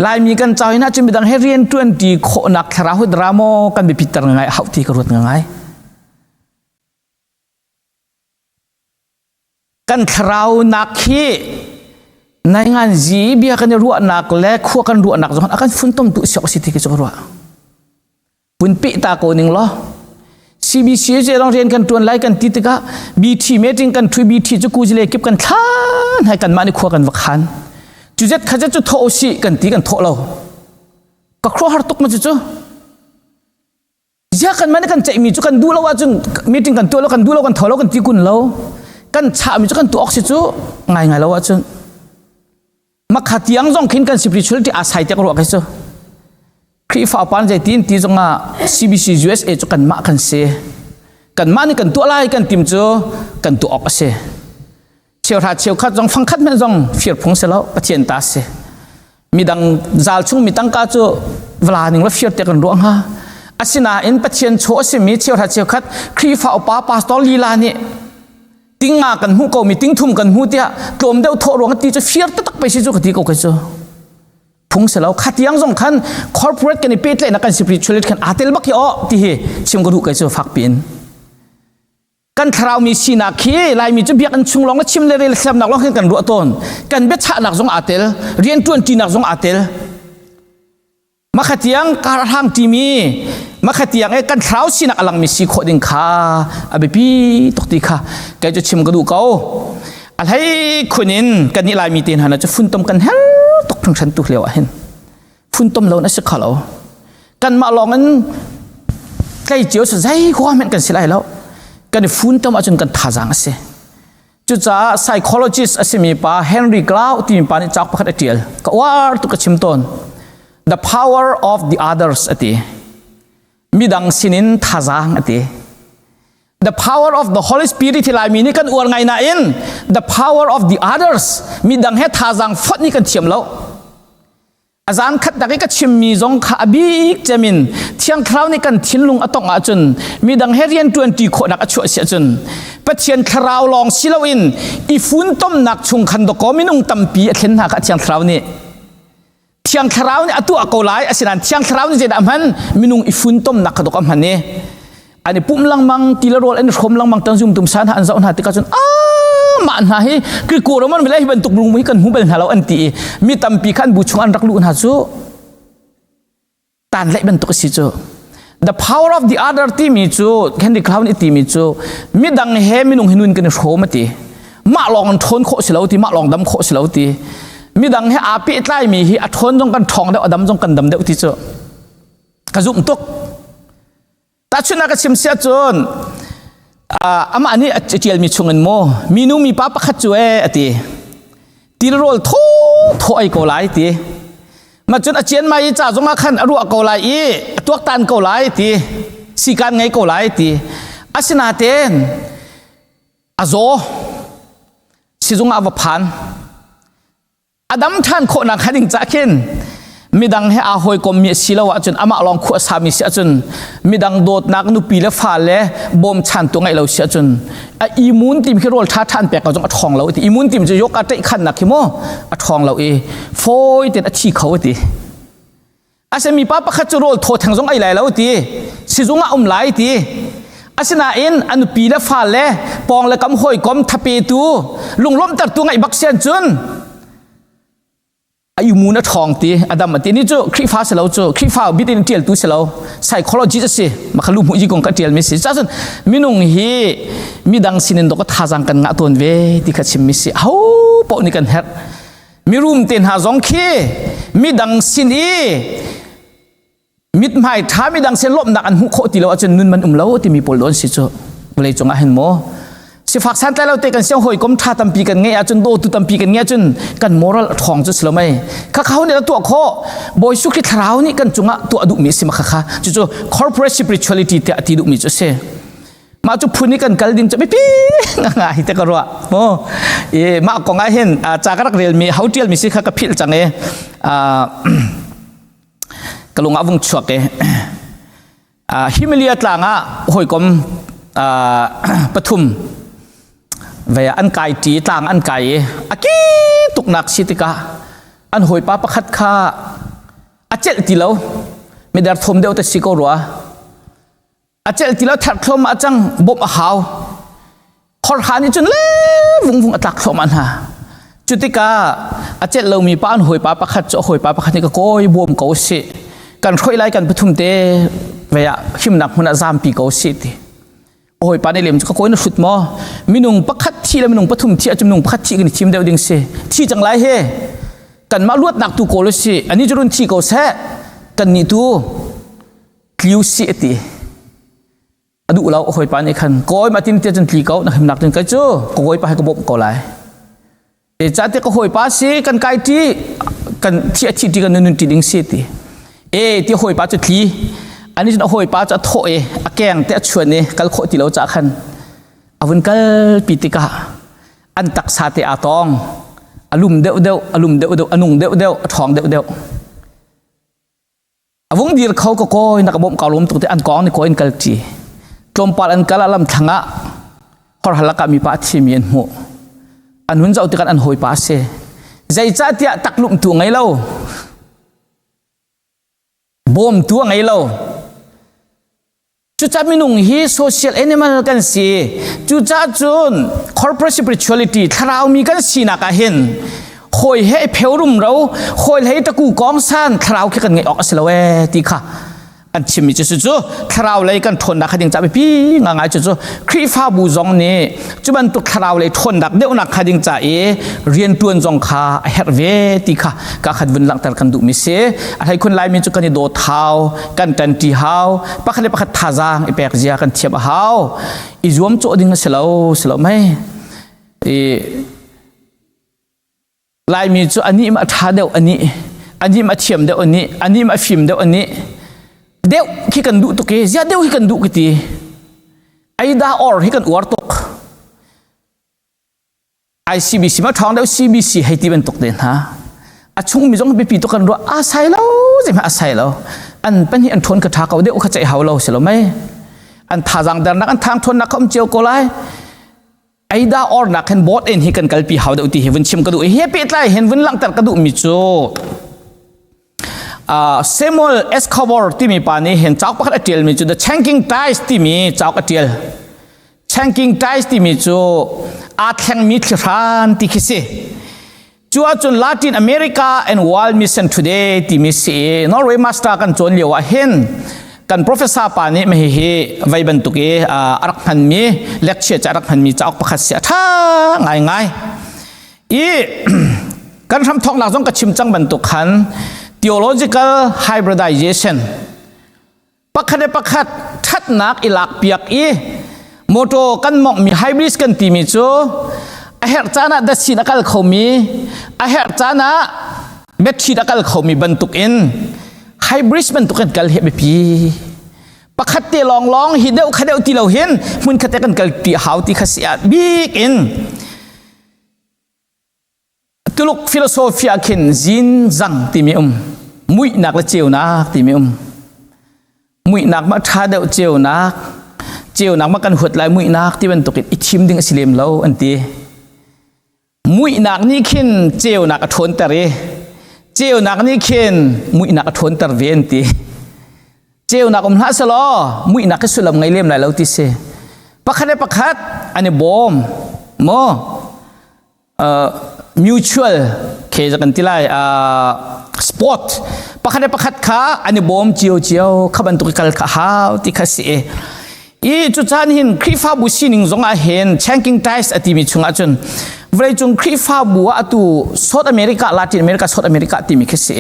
Laimi kan cau hin ahcun midang he rian ṭuan ṭi khawhnak thlarau hi dara maw kan biapitter ngai hauh ti ka ruat ngai. Kan thlarau nak hi nai ngan zi bia kan i ruahnak le khua kan ruahnak zong a kan funtom tu siok si ti ki cu ka ruah. Pun pe ta ko ning law CBC je rong rian kan tuan lai kan ti tikah BT meeting kan thui BT cu kuzile kip kan thlan hai kan mah ni khua kan va khan cu zet kha zet cu tho si kan ti kan tho lo ka khro har tuk ma cu cu zia kan mah ni kan ceih mi cu kan duh lo ahcun meeting kan tuah lo kan duh lo kan tho lo kan ti kun lo kan chah mi cu kan tuah ok si cu ngai ngai lo ahcun Makha tiang zong khin kan spirituality aa sai tiak ruah kai cu. Khrihfa pan zeitin ti zongah CBC USA cu kanmah kan si. Kanmah nih kan tuah lai kan tim cu kan tuah awk a si. Cheuhra cheukhat zong fangkhat hmanh zong fir phung si lo Pathian ta si. Midang zal chung mi tangka cu vla ning la fir te kan ruah hnga. Asinain Pathian chaw a simi cheuhra cheukhat Khrihfa upa pastor lila nih Tinga kan hmuh ko mi tingthum kan hmu tiah tlawm deuh thawh ruang ti cu fir taktak pe si cu ka ti ko kai cu phung si lo khatiang zong khan corporate kan i pehtlaihnak kan spirituality khan aa tel bak hi aw ti hi chim ka duh kai cu fak piin kan thlarau mi sinak khi laimi cu biakinn chung lawng le chim le rel thiamnak lawng khin kan ruah tawn kan biachahnak zong aa tel rianṭuan ṭinak zong aa tel Makhatiang karhang timi makhatiang e kan thlarau sinak alangmi si khawh ding kha a biapi tuk ti kha kei cu chim ka duh ko. A hlei khun in kan nih Laimi te hna cu funtom kan her tuk hringhran tu lio ah hin funtom lo na si kho lo. Kanmah lawng in tlei cio cu zei khua hmanh kan si lai lo. Kan i funtom ahcun kan thazaang a si. Cucaah psychologist a simi pa Henry Cloud timi pa nih cauk pakhat a ṭial. Ka uar tuk ka chim tawn. The power of the others a ti. Midang sinin thazaang a ti. The power of the Holy Spirit hi Laimi nih kan uar ngai nain the power of the others midang he thazaang fonh ni kan thiam lo. A zan khat tak i ka chimmi zong kha a bik cemin Thiang Thlarau nih kan thinlung a tongh ahcun midang he rian ṭuanṭi khawhnak a chuah si ahcun Pathian Thlarau lawng si loin i funtomnak chung khan dawkaw minung tampi a thlen hna kha Thiang Thlarau nih Thiang Thlarau nih a tuah ko lai asinain Thiang Thlarau nih zeidah a hman minung i funtomnak kha dawk a hman i an i pumh lengmang ti le rawl an i hrawm lengmang tan zum tum san hna an zoh hna tikah cun ah mah hna hi Greek Roman vele hi bantuk lung hi kan hmu bal hna lo an ti i mi tampi kha an bu chung an rak luh hna cu tan laih bantuk a si cu the power of the other timi cu Henry Cloud nih timi cu midang he minung hi nun kan i hrawm a ti mah lawng an ṭhawn khawh si lo ti mah lawng dam khawh si lo ti midang he aa pehtlaimi hi a ṭhawn zong kan ṭhawng deuh a dam zong kan dam deuh ti cu ka zumh tuk Tahchunhnak ka chim si ahcun amah nih a ṭialmi chungin maw minu mipa pakhat cu ee a ti tilrawl thaw thaw ei ko lai ti ma cun a cian mai i ca zongah khan a ruah ko lai i a tuaktan ko lai ti sikan ngei ko lai ti asinaten a zaw sizung ah va phan a dam ṭhan khawhnak hnga ding cah khin midang he aa hawikommi a si lo ahcun amah lawng khua sami si ahcun midang dawtnak nupi le fa le bawmchantu ngeih lo si ahcun a immune team khi rawl ṭha ṭhan pek ko zong a ṭhawng lo ti immune team cu yoga ṭeih khannak khi maw a ṭhawng lo i fawi tein a thi kho ti Asemi pa pakhat cu rawl thaw theng zong ei lai lo ti sizung ah um lai ti asinain a nupi le fa le pawng le kam hawikom thapetu lunglawmhtertu ngaih bak sian cun a imun a ṭhawng ti adam a ti ni cu Khrihfa si lo cu Khrihfa bit in ṭialtu si lo psychology a si makhalu hmu yi kong ka ṭial mi si cun minung hi midang sinin dok thazaang kan ngah tawn ve ti kha chim mi si ho poh nih kan herh Mirum te hna zong khi midang sin i mithmai ṭha midang sin lawmhnak an hmuh khawh ti lo ahcun nun man um lo timi pawl dawn si cu vawlei cungah hin maw sifak santlai lo te kan siang hawikom ṭha tampi kan ngeih ahcun dawtu tampi kan ngeih ahcun kan moral a ṭhawng cu si lo mei khakha nih a tuah khawh Bawi Jesuh Khrih thlarau nih kan cungah tuah duhmi a si ma khakha cucu corporate spirituality tiah a ti duhmi cu a si. Mah cu phun i kan kal ding cu biapi ngai te ka ruah. Mu i mah kong ah hin ca ka rak relmi ho tial mi si kha ka philh cang i ka lung ah vung chuak i Himalaya tlang ah hawikom pathum ve an kai ṭi tlang an kai i a ki tuknak si tikah an hawipa pakhat kha a celh ti lo midar thom deuh te si ko rua a celh ti lo therh thluahmah cang bawmh a hau khorha nih cun le vung vung a tlak thluahmah hna cu tikah a celh lomi pa an hawipa pakhat cu a hawipa pakhat nih ka kawi bawm ko sih kan hruai lai kan pathum te ve ah himnak hmun ah zampi ko sih ti hawipa nih lem cu ka kawi na hrut maw minung pakhat thi le minung pathum thi ahcun minung pakhat thi kan i thim deuh ding si thi cang lai he kanmah luatnak tu kawl si ani cu run thi ko seh kan nih tu tliu si a ti a duh lo hawipa nih khan kawi ma tin tia cun tli ko na himnak cun kai cu ka kawipa he ka bawmh ko lai e ca te ka hawipa si kan kai ti kan thi a thi ti kan nun ti ding si ti e ti hawipa cu tli ani cun a hawipa cu a thawh e a keng te a chuan e kal khawh ti lo ca khan a vun kal pi tikah an taksa te aa tong a lum deuh deuh a lum deuh deuh a nung deuh deuh a ṭhawng deuh deuh A vung dir kho ka kawi na ka bawmh ka lawm tuk te an kong ni kawi in kal ṭi. Tlawmpal an kal ah lam thlang ah horhalak ah mipa a thimi an hmuh. An hun zoh tikah an hawipa a si. Zeicahtiah taklumh tu a ngei lo. Bawmtu a ngei lo. Cucaah minung hi social animal kan si. Cucaah cun corporate spirituality thlarau mi kan sinak ah hin hawi he pheu rumro hawi hlei taku kong san thlarau khi kan ngeih awk a si lo ee ti kha an chimmi cu cu thlarau lei kan ṭhawnnak kha ding ca biapi ngangai cu cu Khrihfabu zong nih cu bantuk thlarau lei ṭhawnnak deuhnak kha ding ca i rianṭuan zong kha a herh ve ti kha ka khat vun langhter kan duhmi si a hleikhun Laimi cu kan i dawt hau kan ṭanṭi hau pakhat le pakhat thazaang i pek zia kan thiam a hau i zuam cawh ding a si lo si lo mei i Laimi cu anih ma ṭha deuh anih anih ma thiam deuh anih anih ma fim deuh anih deuh khi kan duh tuk i zia deuh hi kan duh ki ti aida or hi kan uar tuk ICBC ma ṭhawng deuh CBC hei ti bantuk te hna a chung mi zong biapi tuk kan ruah a sai lo zeihmanh a sai lo an pahnih an ṭhawn ka ṭha ko deuh kha ceih hau lo si lo mei an thazaang dernak an thang ṭhawnnak kha um cio ko lai aida ornak hin board in hi kan kalpi hau deuh ti hi vun chim ka duh hi pehtlai hin vun langhter ka duh mi cu Samuel Escobar timi pa nih hin cauk pakhat a ṭialmi cu The Changing Tides timi cauk a ṭial Changing Tides timi cu aa thlengmi thlihran ti khi si. Cu ahcun Latin America and World Mission Today timi si i Norway Master kan cawn lio ah hin kan professor pa nih mah hihi vei bantuk i a rak hmanmi lecture ca a rak hmanmi cauk pakhat si a ṭha ngaingai. I kan hramthawknak zong ka chim cang bantuk khan theological hybridization pakhat le pakhat ṭhatnak i lakpiak i motor kan monghmi hybrid kan timi cu a herh caan ah datsin a kal khomi a herh caan ah battery a kal khomi bantuk in hybrid bantuk kan kal hi a biapi pakhat te lawnglawng hi deuh kha deuh ti lo hin hmun khat te kan kal ti hau ti kha si ah bik in Tuluk philosophy ah khin zin zang timi um muihnak le ceunak timi um muihnak ma ṭha deuh ceunak ceunak ma kan huat lai muihnak ti bantukin i thim ding a si lem lo an ti muihnak nih khin ceunak a ṭhawnter i ceunak nih khin muihnak a ṭhawnter ve an ti ceunak um hlah selaw muihnak hi sullam ngei lem lai lo ti si pakhat le pakhat an i bawm maw mutual ke kan ti lai sport pakhat le pakhat kha an i bawm cio cio kha bantuk kal kha hau ti kha si i cu caan hin Khrihfabu sining zong ah hin Changing Tides a timi chungah cun vawleicung Khrihfabu ah atu South America Latin America South America timi khi si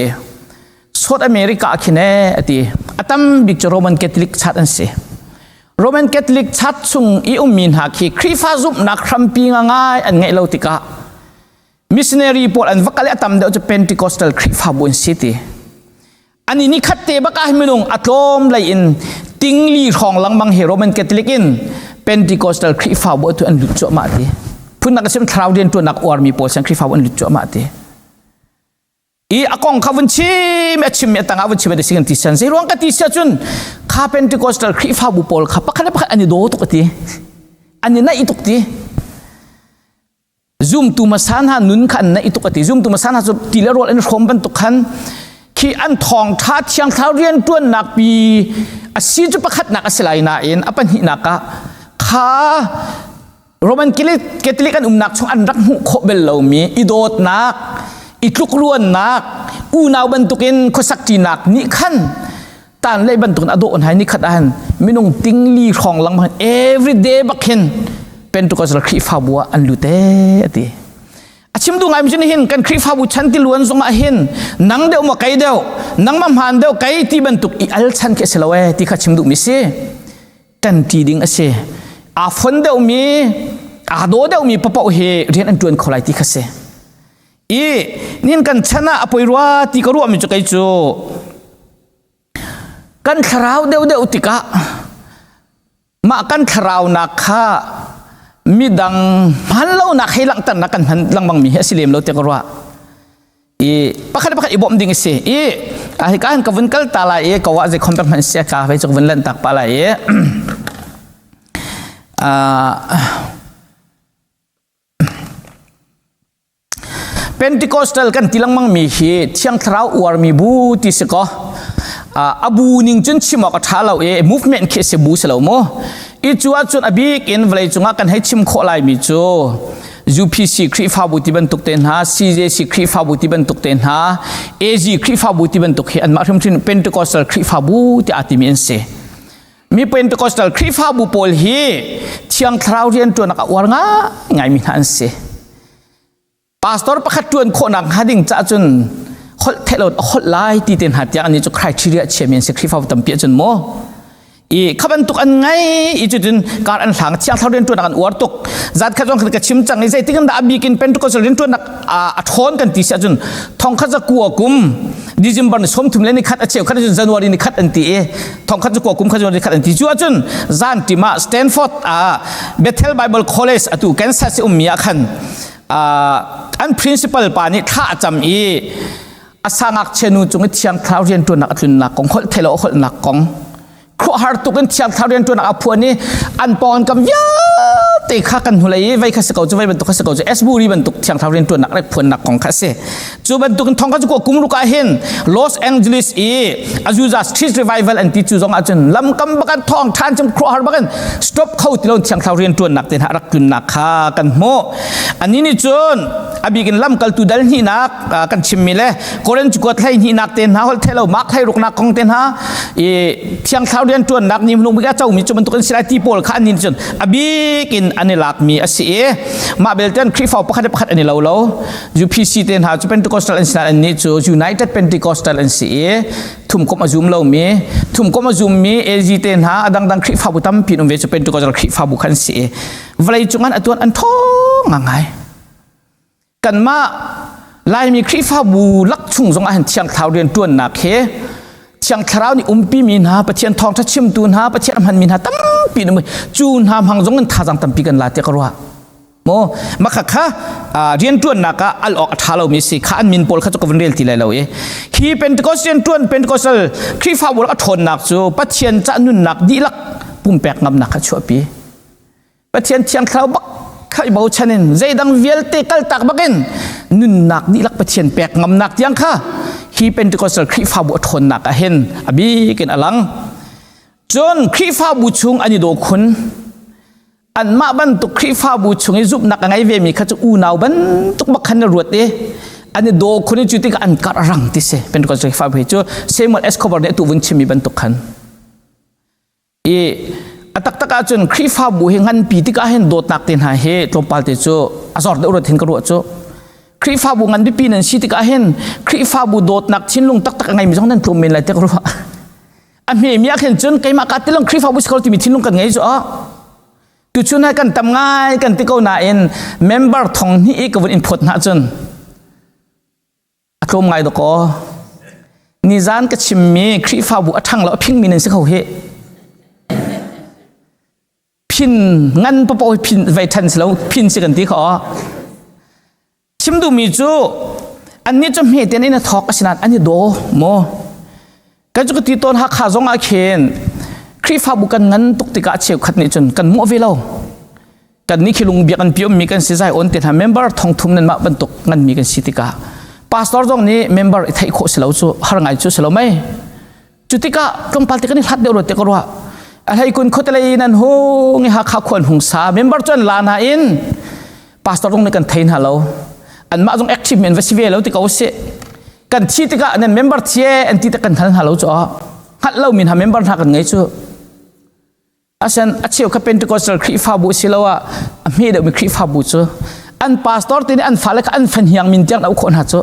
South America khin e ati a tam bik cu Roman Catholic chat an si Roman Catholic chat chung i ummi hna khi Khrihfa zumhnak hrampi ngai an ngeih lo tikah missionary pawl an va kal i a tam deuh cu Pentecostal Khrihfabu an si ti ani ni khat te bak ah minung a tlawm lei in tingli hrawng langmang hi Roman Catholic in. Pentecostal Khrihfabu atu an lut cuahmah ti. Phunnak a sim thlarau riantuannak uarmi pawl siang Khrihfabu an lut cuahmah ti. I a kong kha vun chim a chim mi a tangah vun chim ti sing ti san zei ruang ka ti sia cun kha Pentecostal Khrihfabu pawl kha pakhat le pakhat an i daw tuk ti. An i naih tuk ti. Zumtu hmasa hna nun kha an naih tuk a ti. Zumtu hmasa hna cu ti le rawl an hrawm bantuk khan khi an thawngṭha thiang thlarau rianṭuannak pi a si cu pakhatnak a si lai nain a pahnihnak ah kha Roman Catholic an umnak chung an rak hmuh khawh bel lomi i dawtnak, i tlukruannak, unau bantukin khuasak ṭinak nih khan tan lei bantukin a dawh hna ni khat ah minung tingli hrawng lang every day bak hin Pentecostal Khrihfabu ah an lut ee ati a chim du ngai mi hin kan Khrihfabu chan ti luan zong ah hin nang deuh maw kai deuh nang ma hmaan deuh kai ti bantuk i al chan khi si lo ee ti kha chim duh mi si tan ti ding a si aa fon deuh mi aa daw deuh mi papoh hi rian an tuan kho lai ti kha si i nin kan chan ah a poi rua ti ka ruah mi cu kei cu Kan thlarau deuhdeuh tikah mah kan thlaraunak kha midang hman lonak hei langhternak kan hman lengmang mi hi a si lem lo ti ka ruah. I pakhat pakhat i bawmh ding a si. I a hika hin ka vun kal ta lai i ka wa zei khom pek hman sia ka vei cu ka vun lanh tak pa lai i Pentecostal kan ti lengmang mi hi Thiang Thlarau uarmi bu ti si kaw a bu ning cun chim awk a ṭha lo i movement khi si bu si lo mu. I cu ahcun a bik in vawlei cungah kan hei chim khawh lai mi cu UPC Khrihfabu ti bantuk te hna, CJC Khrihfabu ti bantuk te hna, AG Khrihfabu ti bantuk hi anmah hrimhrim Pentecostal Khrihfabu ti aa timi an si. Mi Pentecostal Khrihfabu pawl hi Thiang Thlarau rianṭuanak a uar ngaingaimi hna an si. Pastor pakhat ṭuan khawhnak hnga ding caah cun holh theih lo a holh lai ti te hna tiang ani cu criteria chiami an si Khrihfabu tampi ahcun maw i kha bantuk an ngai i cutin kar an hlang thiang thlarau rianṭuanak an uar tuk zat khat zong ka chim cang i zeitik in dah a bik in Pentecostal rianṭuanak a ṭhawn kan ti si ahcun thongkhat za kua kum December ni 30 le ni khat a cheu khat cun January ni khat an ti i thongkhat cu kua kum khat January khat an ti cu ahcun zan tim ah Stanford ah Bethel Bible College atu Kansas i ummi ah khan an principal pa nih thla a cam i a sangakchia nu cung i thiang thlarau rianṭuannak a tlunnak kong holh thelo a holhnak kong khuahar tuk in thiang thlarau rianṭuannak a phuan i an pawng an kam vialte kha kan hnulei i vei kha si ko cu vei bantuk kha si ko cu Asbury bantuk thiang thlarau rianṭuannak rek phuannak kong kha a si cu bantuk in thong kha cu kum ruk ah hin Los Angeles i Azusa Street Revival an ti cu zong ahcun lamkam bakan thong ṭhan cim khuahar bakan stop kho ti lo thiang thlarau rianṭuannak te hna rak tlunnak kha kan hmuh ani nih cun a bik in lamkaltu dal hnihnak kan chimmi le Korin cukuat hlei hnihnak te hna holh thelo mak hlei ruknak kong te hna i thiang thlarau rian ṭuannak ni hlung bik a comi cu bantuk in si lai ti pawl kha an nin cun a bik in an i lakmi a si i mah belte an Khrihfa pakhat le pakhat an i lo lo UPC te hna cu Pentecostal an si nain annih cu United Pentecostal an si i thumkomh a zum lomi thumkomh a zummi AG te hna a dangdang Khrihfabu tampi an um ve cu Pentecostal Khrihfabu khan si i vawlei cung an atuan an ṭhawng ngai kanmah Laimi Khrihfabu lak chung zong ah hin Thiang Thlarau rianṭuannak he Thiang Thlarau nih umpi mi hna Pathian thawngṭha chimtu hna Pathian a hmanmi hna tampi an um cu hna hmang zong in thazaang tampi kan la tiah ka ruah maw makha kha rianṭuannak ah al awk a ṭha lomi si kha an min pawl kha cu ka vun rel ti lai lo i hi Pentecost rianṭuan Pentecostal Khrihfabu lak a ṭhawnnak cu Pathian cah nunnak dihlak pumpek ngamnak kha chuahpi Pathian thiang thlarau bak kha i bochan in zeidang vialte kaltak bakin nunnak dihlak Pathian pek ngamnak tiang kha hi Pentecostal Khrihfabu a ṭhawnnak ah hin a bik in a lang. Cun Khrihfabu chung an i daw khun. Anmah bantuk Khrihfabu chung i zumhnak a ngei vemi kha cu unau bantuk bak khan na ruat i an i daw khun i cu tikah an karh rang ti si Pentecostal Khrihfabu hi cu Samuel Escobar nih atu vun chimmi bantuk khan. I a taktak ahcun Khrihfabu hi nganpi tikah hin dawtnak te hna hi tlawmpal te cu a zor deuh ruat hin ka ruah cu. Khrihfabu ngan bipi nan si tikah hin Khrihfabu dawtnak thinlung taktak a ngeimi zong nan tlawm men lai tiah ka ruah. A hmemi ah khin cun keimah ka tilong Khrihfabu si ko timi thinlung kan ngei cu a. Tuchun hai kan tam ngai kan ti ko nain member thong hnih i ka vun in phawt hna cun a tlawm ngai dawkaw nizan ka chimmi Khrihfabu a ṭhang lo a phingmi nan si kho hi. Phin ngan papo phin vai than si lo phin si kan ti kho. Chim duhmi cu annih cu hme ten in a thawk asinain an i daw maw? Kan cu ka ti tawn Hakha zong ah khin Khrihfabu kan ngan tuk tikah cheukhat nih cun kan muah ve lo. Kan nih khi lung biak an piom mi kan si zai on te hna member thong thum nan mah bantuk ngan mi kan si tikah pastor zong nih member i theih khawh si lo cu har ngai cu si lo mei. Cu tikah tlawmpal te kan i hlat deuh lo te ka ruah. A hlei kun khuatelei nan hung i Hakha khuan hung sa member cu an la nain pastor zong nih kan thei hna lo. Anmah zong active men va si ve lo ti ko si. Kan thi tikah nan member thie an ti te kan hngal hna lo cu. Hngalh lo mi hna member hna kan ngei cu. Asen a cheu kha Pentecostal Khrihfabu siloah a hme deuhmi Khrihfabu cu an pastor te nih an fale kha an fahniang min tiang au khawh hna cu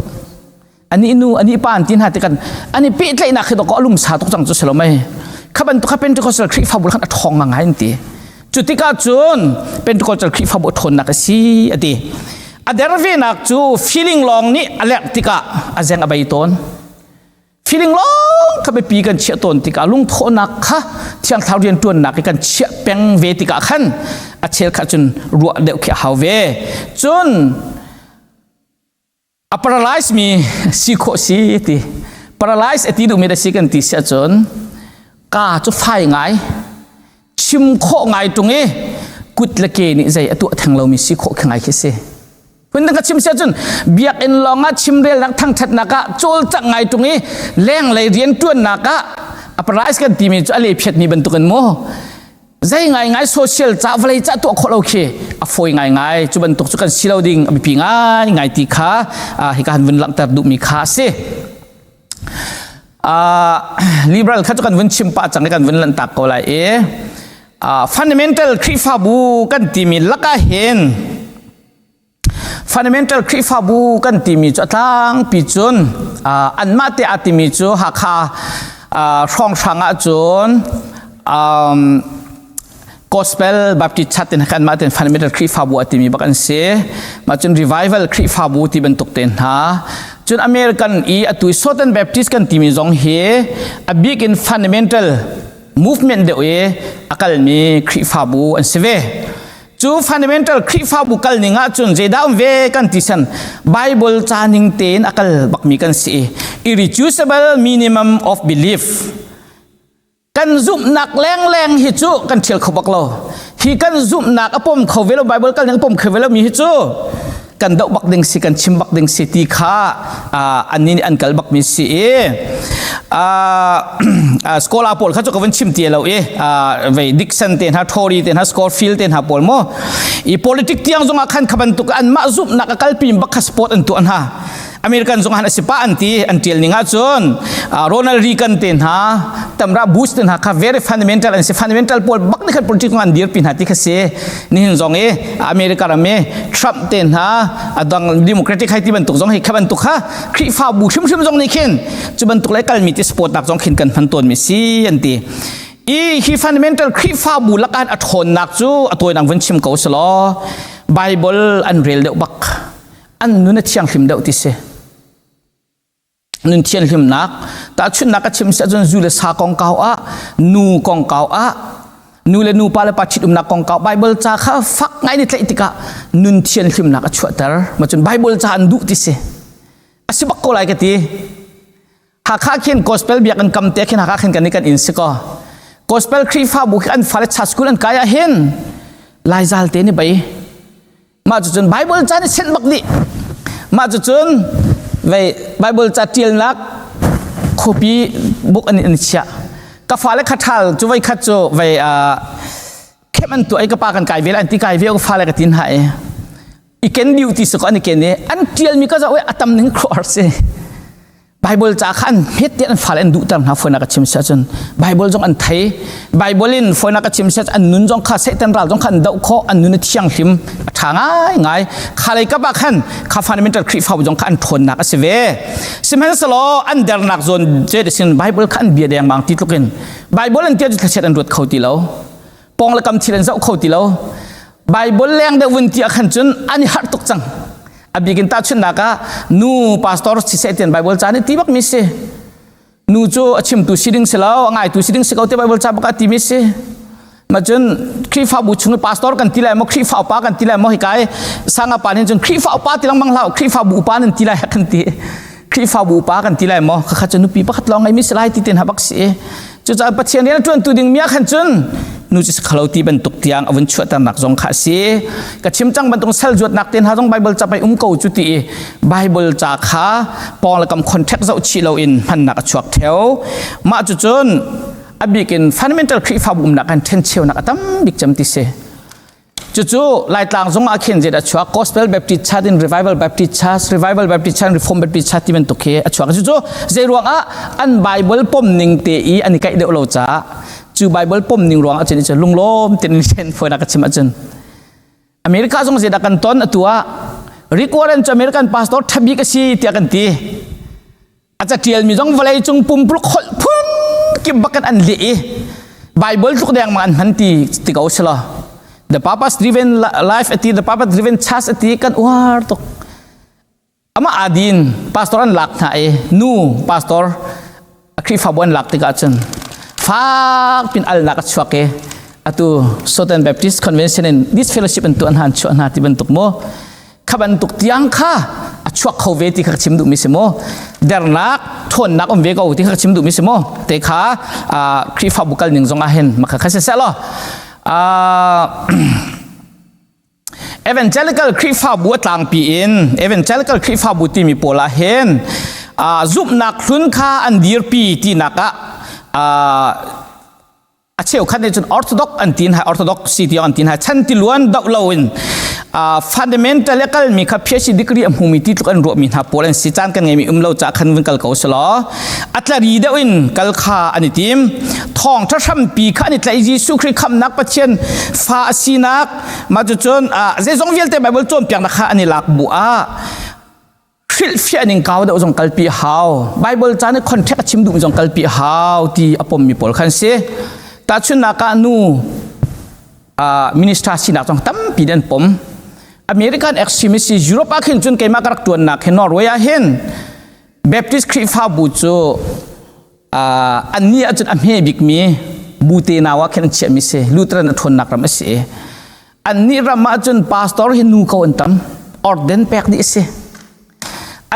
ani nu ani pa an ti hna tikan ani pehtlaihnak khi dawk alum sa tuk cang cu silo mei kha bantuk kha Pentecostal Khrihfabu khan a ṭhawng ngai an ti cu tikah cun Pentecostal Khrihfabu a ṭhawnnak a si a ti a der venak cu feeling lawng nih a lerh tikah a zeng a bei tawn Feeling lawng kha biapi kan chiah tawn tikah lungthawhnak kha thiang thlarau rianṭuannak i kan chiah peng ve tikah khan a chel kha cun ruah deuh khi a hau ve. Cun a paralyze mi si khawh si ti paralyze a ti duhmi da si kan ti si ahcun ka cu fai ngai chim khawh ngai ṭung i kut le ke nih zei a tuah theng lomi si khawh khi ngai khi si. Phundang ka chim sia cun biakinn lawng ah chimrelnak thangṭhatnak ah cawlcangh ngai ṭung i lenglei rianṭuannak ah a price kan timi cu a le phiatmi bantukin maw zei ngaingai social ca vawlei ca tuah khawh lo khi a fawi ngaingai cu bantuk cu kan si lo ding a biapi ngaingai ti kha hika han vun langhter duhmi kha a si. Liberal kha cu kan vun chim pah cang i kan vun lanhtak ko lai i fundamental Khrihfabu kan timi lakah hin Fundamental Khrihfabu kan timi cu a tlangpi cun anmah te aa timi cu Hakha hrawnghrang ahcun Gospel Baptist Church tin kan mah ten fundamental Khrihfabu a timi bak an si. Mah cun Revival Khrihfabu ti bantuk te hna. Cun American i atu Southern Baptist kan timi zong hi a bik in fundamental movement deuh i a kalmi Khrihfabu an si ve. Cu fundamental Khrihfabu kal ning ahcun zeidah um ve kan ti san Bible ca ning tein a kal bakmi kan si. Irreducible minimum of belief. Kan zumhnak lengleng hi cu kan thial kho bak lo. Hi kan zumhnak a pom kho ve lo Bible kal ning a pom kho ve lo mi hi cu kan doh bak ding si kan chim bak ding si ti kha an nih an kal bak mi si i scholar pawl kha cu ka van chim ti lo i vei Dixon te hna Tory te hna Scofield te hna pawl mo i politic tiang zongah khan kha bantuk an mah zumhnak a kalpi bak kha sport an tuah hna American zong han a si pa an ti an tial ning ahcun Ronald Reagan te hna tamra Bush te hna kha very fundamental an si fundamental pawl bak ni khan politics an dirpi hna ti kha si nihin zong i America ram i Trump te hna adang Democratic hai ti bantuk zong hi kha bantuk kha Khrihfabu hrimhrim zong nih khin cu bantuk le kalmi ti support nak zong khin kan hman tawn mi si an ti i hi fundamental Khrihfabu lakan a ṭhawnnak cu a tawinak vun chim ko selaw Bible an rel deuh bak an nun a thianghlim deuh ti si nun thianhlimnak tahchunhnak ka chim si ahcun zu le sa kongkau ah nu kongkau ah nu le nu pa le pa ṭhitumnak kongkau Bible ca kha fak ngai ni tlaih tikah nun thianhlimnak a chuahter macun Bible ca an duh ti si a si bak ko lai ka ti Hakha khin gospel biakinn kam te khin Hakha khin kan i kan inn si ko gospel Khrihfabu khi an fale cha school an kai ah hin Laizal te ni bei mah cucun Bible ca ni senh bak dih mah cucun vei Bible ca tialnak khuapi book an in chiah ka fale kha thal cu vei khat cu vei khem an tuah i ka pa kan kai ve an ti kai ve ka fale ka tin ha i i ken diu ti su ko an i ken i an tialmi ka zoh i a tam ning khuar si Bible ca kha an hmet te an fale an duhter hna foina ka chim sia cun Bible zong an thei Bible in foina ka chim sia an nun zong kha Satan ral zong kha an doh khawh an nun a thianghlim a ṭha ngai ngai kha lei kap ah khan kha fundamental Khrihfabu zong kha an ṭhawnnak a si ve sihmanhsehlaw an dernak zawn ce sin Bible kha an bia dengmang ti tluk in Bible an tia cu thlachiat an ruat kho ti lo pong le kam thil an zoh kho ti lo Bible leng deuh vun ti ah khan cun an i harh tuk cang a bikin tahchunhnak ah nu pastor siseh tian Bible ca nih ti bak mi si nu cu a chimtu si ding si lo a ngaitu si ding si ko te Bible ca bak a ti mi si. Ma cun Khrihfabu chung i pastor kan ti lai maw Khrihfa upa kan ti lai maw hika i sanga pa nih cun Khrihfa upa ti lengmang hlah Khrihfabu upa nan ti lai kan ti. Khrihfabu upa kan ti lai maw khakha cu nupi pakhat lawng ngeimi si lai ti ten ha bak si. Cucaah Pathian rian a ṭuantu ding mi ah khan cun nu cu si khalo ti bantuk tiang a vun chuahternak zong kha a si. Ka chim cang bantuk sal zuatnak te hna zong Bible ca pei um ko cu ti i Bible ca kha pawng le kam contact zoh chih loin hmannak a chuak theo. Mah cu cun a bik in fundamental Khrihfabu umnak kan ṭhencheunak a tam bik cem ti si. Cucu Laitlang zong ah khin zet a chuak Gospel Baptist Church in Revival Baptist Church, Revival Baptist Church, Reform Baptist Church ti bantuk khi a chuak. Cucu zei ruang ah an Bible pom ning te i an i kaih deuh lo caah cu Bible pom ning ruang ah cun i lunglawm ten in fawinak ka chim ahcun America zong zeidah kan ton atu ah Rick Warren cu American pastor ṭhabik a si tiah kan ti. A catialmi zong vawlei cung pumpuluk holh phun kip bakin an leh i Bible tluk deng mang an hman ti ti ko si lo. The purpose driven life ati the purpose driven church ati kan uar tuk. Amah adin pastor an lak hna i nu pastor a Khrihfabu an lak tikah cun fak pin alnak a chuak i atu Southern Baptist Convention in this fellowship an tuah hna an chuah hna ti bantuk mu kha bantuk tiang kha a chuak kho ve ti kha ka chim duhmi si mu dernak ṭhawnnak um ve ko ti kha ka chim duhmi si mu te kha Khrihfabu kal ning zong ah hin makha kha si seh law Evangelical Khrihfabu a tlangpi in Evangelical Khrihfabu timi pawl ah hin zumhnak hlun kha an dirpi tinak ah a cheukhat nih cun Orthodox an tin hai Orthodox si tiang an tin hai chan tiluan doh loin fundamental le kalmi kha PhD degree a hmumi ti tluk an ruahmi hna pawl an si caan kan ngeimi um lo ca khan vun kal ko selaw a tlari deuh in kal kha an i tim thawngṭha hrampi kha an i tlaih Jesuh Khrih khamhnak Pathian fa a sinak mah cucun zeizong vialte Bible cawnpiaknak kha an i lak bu ah hrilhfiah ning kau deuh zong kalpi hau Bible ca nih contract a chim duhmi zong kalpi hau ti a pommi pawl khan si tahchunhnak ah nu minister sinak zong tampi an pom American extremist Europe ah khin cun keimah ka rak tuannak hi Norway ah hin Baptist Khrihfabu cu annih ahcun a hme bikmi bu te nau ah khin an chiahmi si Lutheran a ṭhawnnak ram a si i annih ram ahcun pastor hi nu ko an tam orden pek dih a si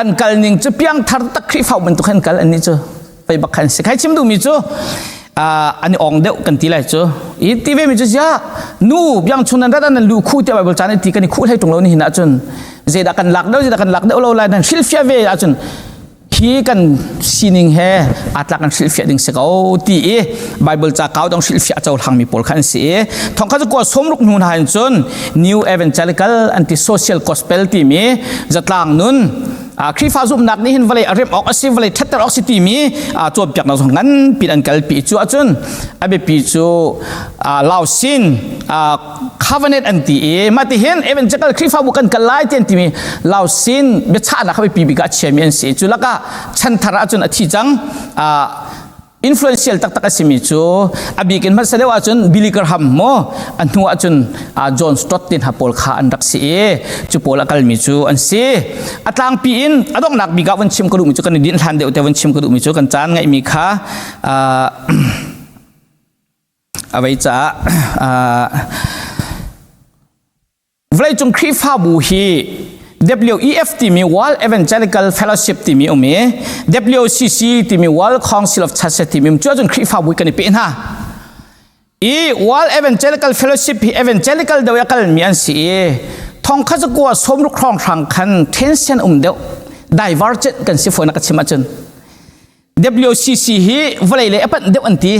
an kal ning cu piangthar tak Khrihfa bantuk an kal annih cu pei bak khan si khai chim duhmi cu an i ong deuh kan ti lai cu i ti ve mi cu sia nu biang chung nan rat nan lu khu tiah Bible caan ti kan i khuh hlei ṭung lo ni hin ahcun zeidah kan lak deuh zeidah kan lak deuh lo lai nan hrilhfiah ve ahcun hi kan sining he aa tlak kan hrilhfiah ding si ko ti i Bible ca kau dong hrilhfiah cohlang mi pawl kha an si i thong kha cu kua sawmruk hnu hna in cun New Evangelical anti social gospel timi zatlang nun Khrihfa zumhnak nih hin vawlei a remh awk a si vawlei ṭhatter awk si timi cawnpiaknak zong nganpi an kalpi cu ahcun a biapi cu Lausin covenant an ti i mah ti hin evangelical Khrihfabu kan kal lai ti an timi Lausin biachahnak kha biapi bik ah a chiami an si cu lakah chanthar ahcun a thi cang influential taktak a simi cu a bik in hmasa deuh ahcun Billy Graham maw a hnu ahcun John Stott te hna pawl kha an rak si i cu pawl a kalmi cu an si a tlangpi in a donghnak bik ah vun chim ka duhmi cu kan i dinh hlan deuh te vun chim ka duhmi cu kan caan ngeihmi kha a vei caah Vawleicung Khrihfabu hi WEF timi World Evangelical Fellowship timi um i WCC timi World Council of Churches timi um cu ahcun Khrihfabu kan i peh hna. I World Evangelical Fellowship hi evangelical deuh a kalmi an si i thongkhat zakua sawmruk hrawnghrang khan tension um deuh divergent kan si fawn ka chim ahcun WCC hi vawlei lei a panh deuh an ti.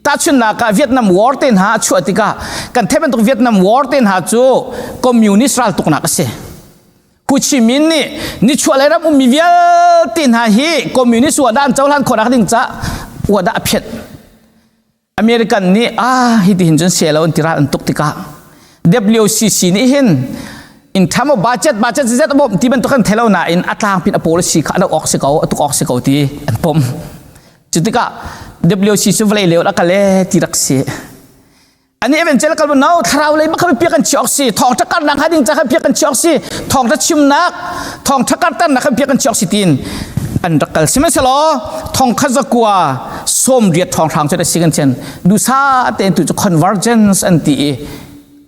Tahchunhnak ah Vietnam War te hna a chuah tikah kan theih bantuk Vietnam War te hna cu communist raltuknak a si. Ho Chi Minh nih nichuahlei ram ummi vialte hna hi communist uahdah an cohlan khawhnak ding caah uahdah a phiat. American nih ah hi ti hin cun selo an ti ral an tuk tikah WCC nih hin in term of budget budget zet bom ti bantuk kan thelo nain a tlang pin a policy kha a ok si ko a tuk ok si ko ti an pom cu tikah WCC vawlei leo a kale ti rak si ani evangelical no thlarau lei makha piak kan chi ok si thawng thakar nak ha ding cha kha piak kan chi ok si thawng tha chimnak thawng thakar tan nak kha piak kan chi ok si tin. An rak kal. Sihmanhsehlaw thongkhat zakua 80 thong hrang cu a si kan chen dusa tein tu cu convergence an ti i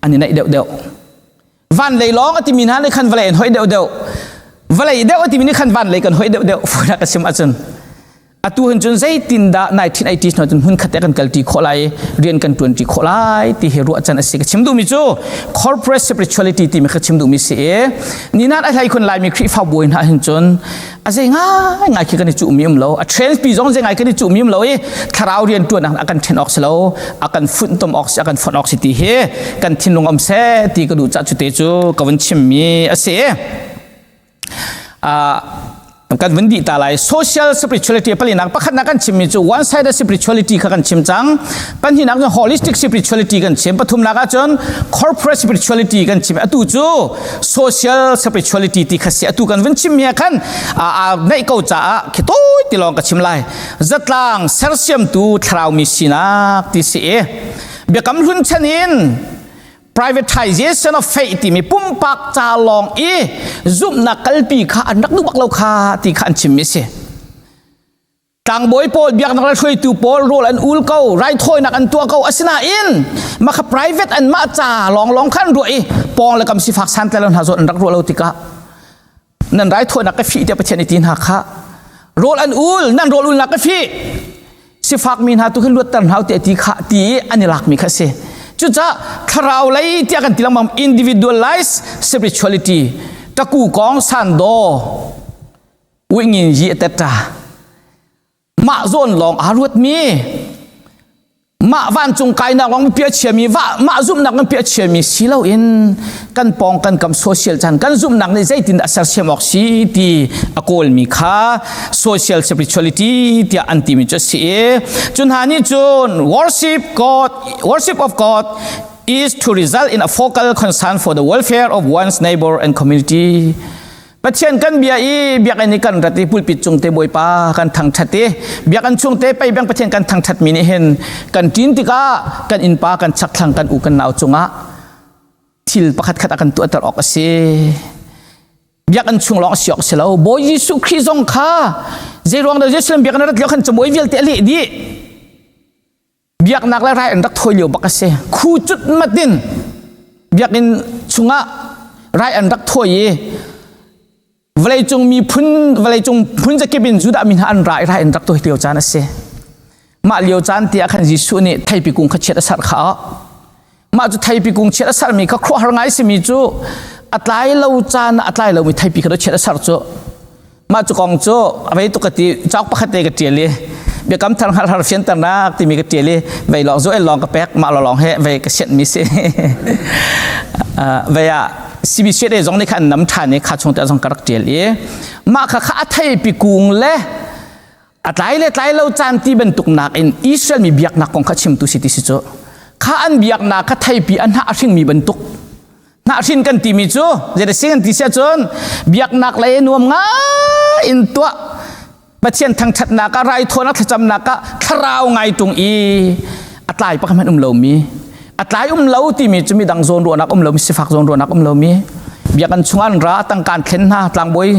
an i naih deuh deuh. Van lei lawng a timi hna nih khan vawlei an hoih deuh deuh. Vawlei deuh a timi nih khan van lei kan hoih deuh deuh. Funak a sim ahcun atu hin cun zeitindah 1980s hnu cun hmun khat te kan kalṭi khawh lai, rian kan ṭuanṭi khawh lai ti hi ruah can a si. Ka chim duhmi cu corporate spirituality timi ka chim duhmi si i ninan a hlei khun Laimi Khrihfa bawi hna hin cun a zei ngai ngai khi kan i cuhmi um lo, a trends pi zong zei ngai kan i cuhmi um lo i thlarau rian ṭuan a kan ṭhen awk si lo, a kan funtom awk si, a kan fonh awk si ti hi kan thinlung om seh ti ka duh cah cu te cu ka vun chimmi a si. Kan vun dih ta lai. Social spirituality palinak, pakhatnak kan chimmi cu one sided spirituality kha kan chim cang. Pahnihnak cu holistic spirituality kan chim. Pathumnak ahcun corporate spirituality kan chim. Atu cu social spirituality ti kha si. Atu kan vun chimmi ah khan a neih ko caah khi tawi ti lawng ka chim lai. Zatlang sersiamtu thlarau mi sinak ti si i Biakam Hlun chan in privatization of faith timi pumpak ca lawng i zumhnak kalpi kha an rak duh bak lo kha ti kha an chimmi si. Tlangbawi pawl, biaknak le hruaitu pawl rawl an ul ko, raithawinak an tuah ko, asinain mah kha private an mah ca lawnglawng kha an ruah i pawng le kam sifak santlai lo hna zawn an rak ruah lo tikah nan raithawinak ka fih tiah Pathian i ti hna kha. Rawl an ul, nan rawl ulnak ka fih, sifak mi hna tu khi luatter hna tiah ti kha ti i an i lakmi kha si. Cucaah thlarau lei tiah kan ti lengmang, individualized spirituality taku kong san do wingin yi teta mah zawn lawng aa ruatmi, mah vancung kainak lawng pia chiami, mah zumhnak kan pia chiami si loin kan pawng kan kam social chan kan zumhnak nih zeitin a sersiam awk si ti a kawlmi kha social spirituality tiah an timi cu a si. I cu hna nih cun worship of God is to result in a focal concern for the welfare of one's neighbor and community. Pathian kan bia i biakinn i kan rat i pulpit cung te Bawipa kan thangṭhat i biakinn chung te pei bang Pathian kan thangṭhat mi nih hin kan ṭin tikah kan innpa, kan chakthlang, kan u, kan nau cungah thil pakhat khat a kan tuahter awk a si. Biakinn chung lawng a si awk a si lo. Bawi Jesuh Khrih zong kha zeiruang dah Jerusalem biakinn a rat lio khan camuai vialte a leh dih. Biaknak le rai an rak thawi lio bak a si. Khu cut mat in biakinn chungah rai an rak thawi i vawleicung miphun, vawleicung phun zakip in Judah mi hna an ra i rai an rak thawi lio caan a si. Mah lio caan ti ah khan Jesuh nih theipi kung kha chiat a sarh kha. Mah cu theipi kung chiat a sarhmi kha khuaruahhar ngai simi cu a tlai lo caan ah a tlai lomi theipi kha chiat a sarh cu. Mah cu kong cu a vei tuk ka ti. Cauk pakhat te ka ṭial i Biakam Thar hngalh har fianternak timi ka ṭial i vei lawng zu el lawng ka pek, mah lawng he vei ka sianhmi si. Vei ah CBCA zong nih khan an nam ṭhan i kha chung te zong ka rak ṭial i mah kha kha a theipi kung le a tlai le tlai lo caan ti bantuk nakin Israel mi biaknak kong kha chimtu si ti si cu. Kha an biaknak kha theipi a hnah a hringmi bantuk hnah hrin kan timi cu zei si kan ti sia cun biaknak lei nuam ngai in tuah, Pathian thangṭhatnak ah, raithawinak thlacamnak ah thlarau ngai tung i a tlai pakhat hmanh um lomi, a tlai um lo timi cu midang zawn ruahnak um lomi, sifak zawn ruahnak um lomi, biakinn chung an ra, tangka an thlen hna, tlangbawi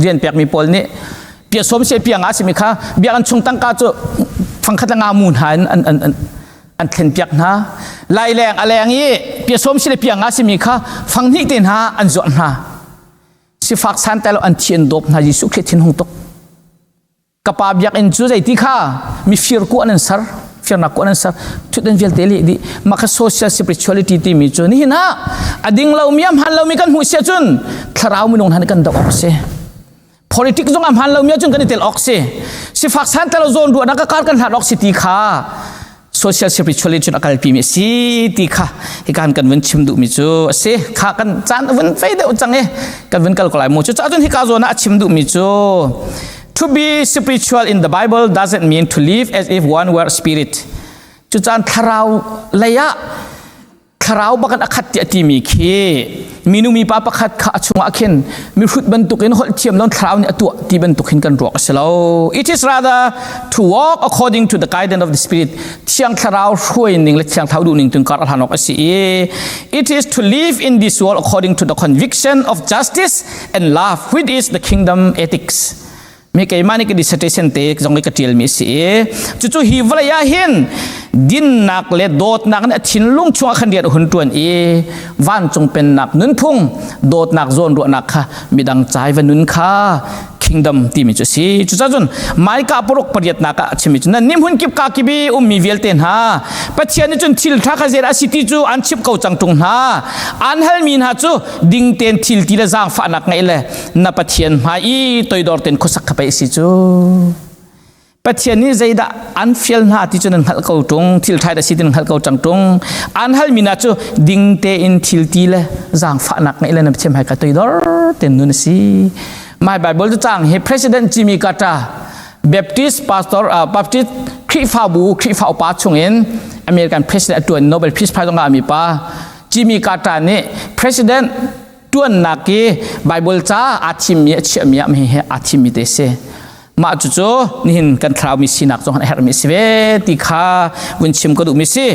rian pekmi pawl nih pia sawm se pia nga simi kha biakinn chung tangka cu fangkhat le nga mu hna in an an an an thlen piak hna. Lai leng a leng i pia sawm si le pia nga simi kha fang hnih te hna an zuah hna. Sifak santai lo an thi an dawp hna. Jesuh Khrih thin hung tuk. Ka pa biakinn cu zeiti kha mifir ku an ser, firnak ku an ser, thutdan vialte leh dih. Mah kha social spirituality timi cu nihin ah a ding lomi, a hmaan lomi kan hmuh sia cun thlarau minung hna nih kan doh awk si. Politics zong a hmaan lomi ahcun kan i tel awk si. Sifak santalo zawn ruahnak ka kar kan hlat awk si ti kha social spirituality cun a kalpi mi a si ti kha hikan kan vun chim duhmi cu a si. Kha kan caan vun fei deuh cang i kan vun kal ko lai mu. Cu cun hika zawn ah a chim duhmi cu to be spiritual in the Bible doesn't mean to live as if one were spirit. Cu caan thlarau lei ah thlarau bakan a khat tiah timi khi minu mipa pakhat kha a chungah khin mihrut bantukin holh thiam lon thlarau nih a tuah ti bantuk hin kan ruak a si lo. It is rather to walk according to the guidance of the Spirit. Thiang Thlarau hruai ning le Thiang Thlarau duh ning tun kar a hlan awk a si i it is to live in this world according to the conviction of justice and love, which is the kingdom ethics. Mi keimah nih ka dissertation te zong i ka ṭialmi a si i cucu hi vawlei ah hin dinnak le dawtnak nih a thinlung chungah khan rian a hun ṭuan i vancung pennak nunphung dawtnak zawnruahnak kha midang cai va nun kha kingdom timi cu a si. Cucaah cun Maika paruk pariatnak ah a chimmi cu nan nih hmun kip ka kip i ummi vialte hna Pathian nih cun thil ṭha kha zeidah a si ti cu an chimh ko cang ṭung hna. An halmi hna cu ding tein thil ti le zaangfahnak ngeih le na Pathian hmai i toidor tein khuasak kha pei a si cu. Pathian nih zeidah an fial hna ti cu nan hngalh ko ṭung, thil ṭha dah si ti nan hngalh ko cang ṭung. An halmi hna cu ding tein thil ti le zaangfahnak ngeih le na Pathian hmai ka toidor tein nun a si. My Bible cu cang hi President Jimmy Carter Baptist pastor Baptist Khrihfabu Khrihfa upa chungin American President a ṭuan Nobel Peace Prize a ngahmi pa Jimmy Carter nih President ṭuannak i Bible ca aa thimmi a chiahmi ah hi aa thimmi te si. Mah cucu nihin kan thlarau mi sinak zong a herhmi si ve ti kha vun chim ka duhmi si.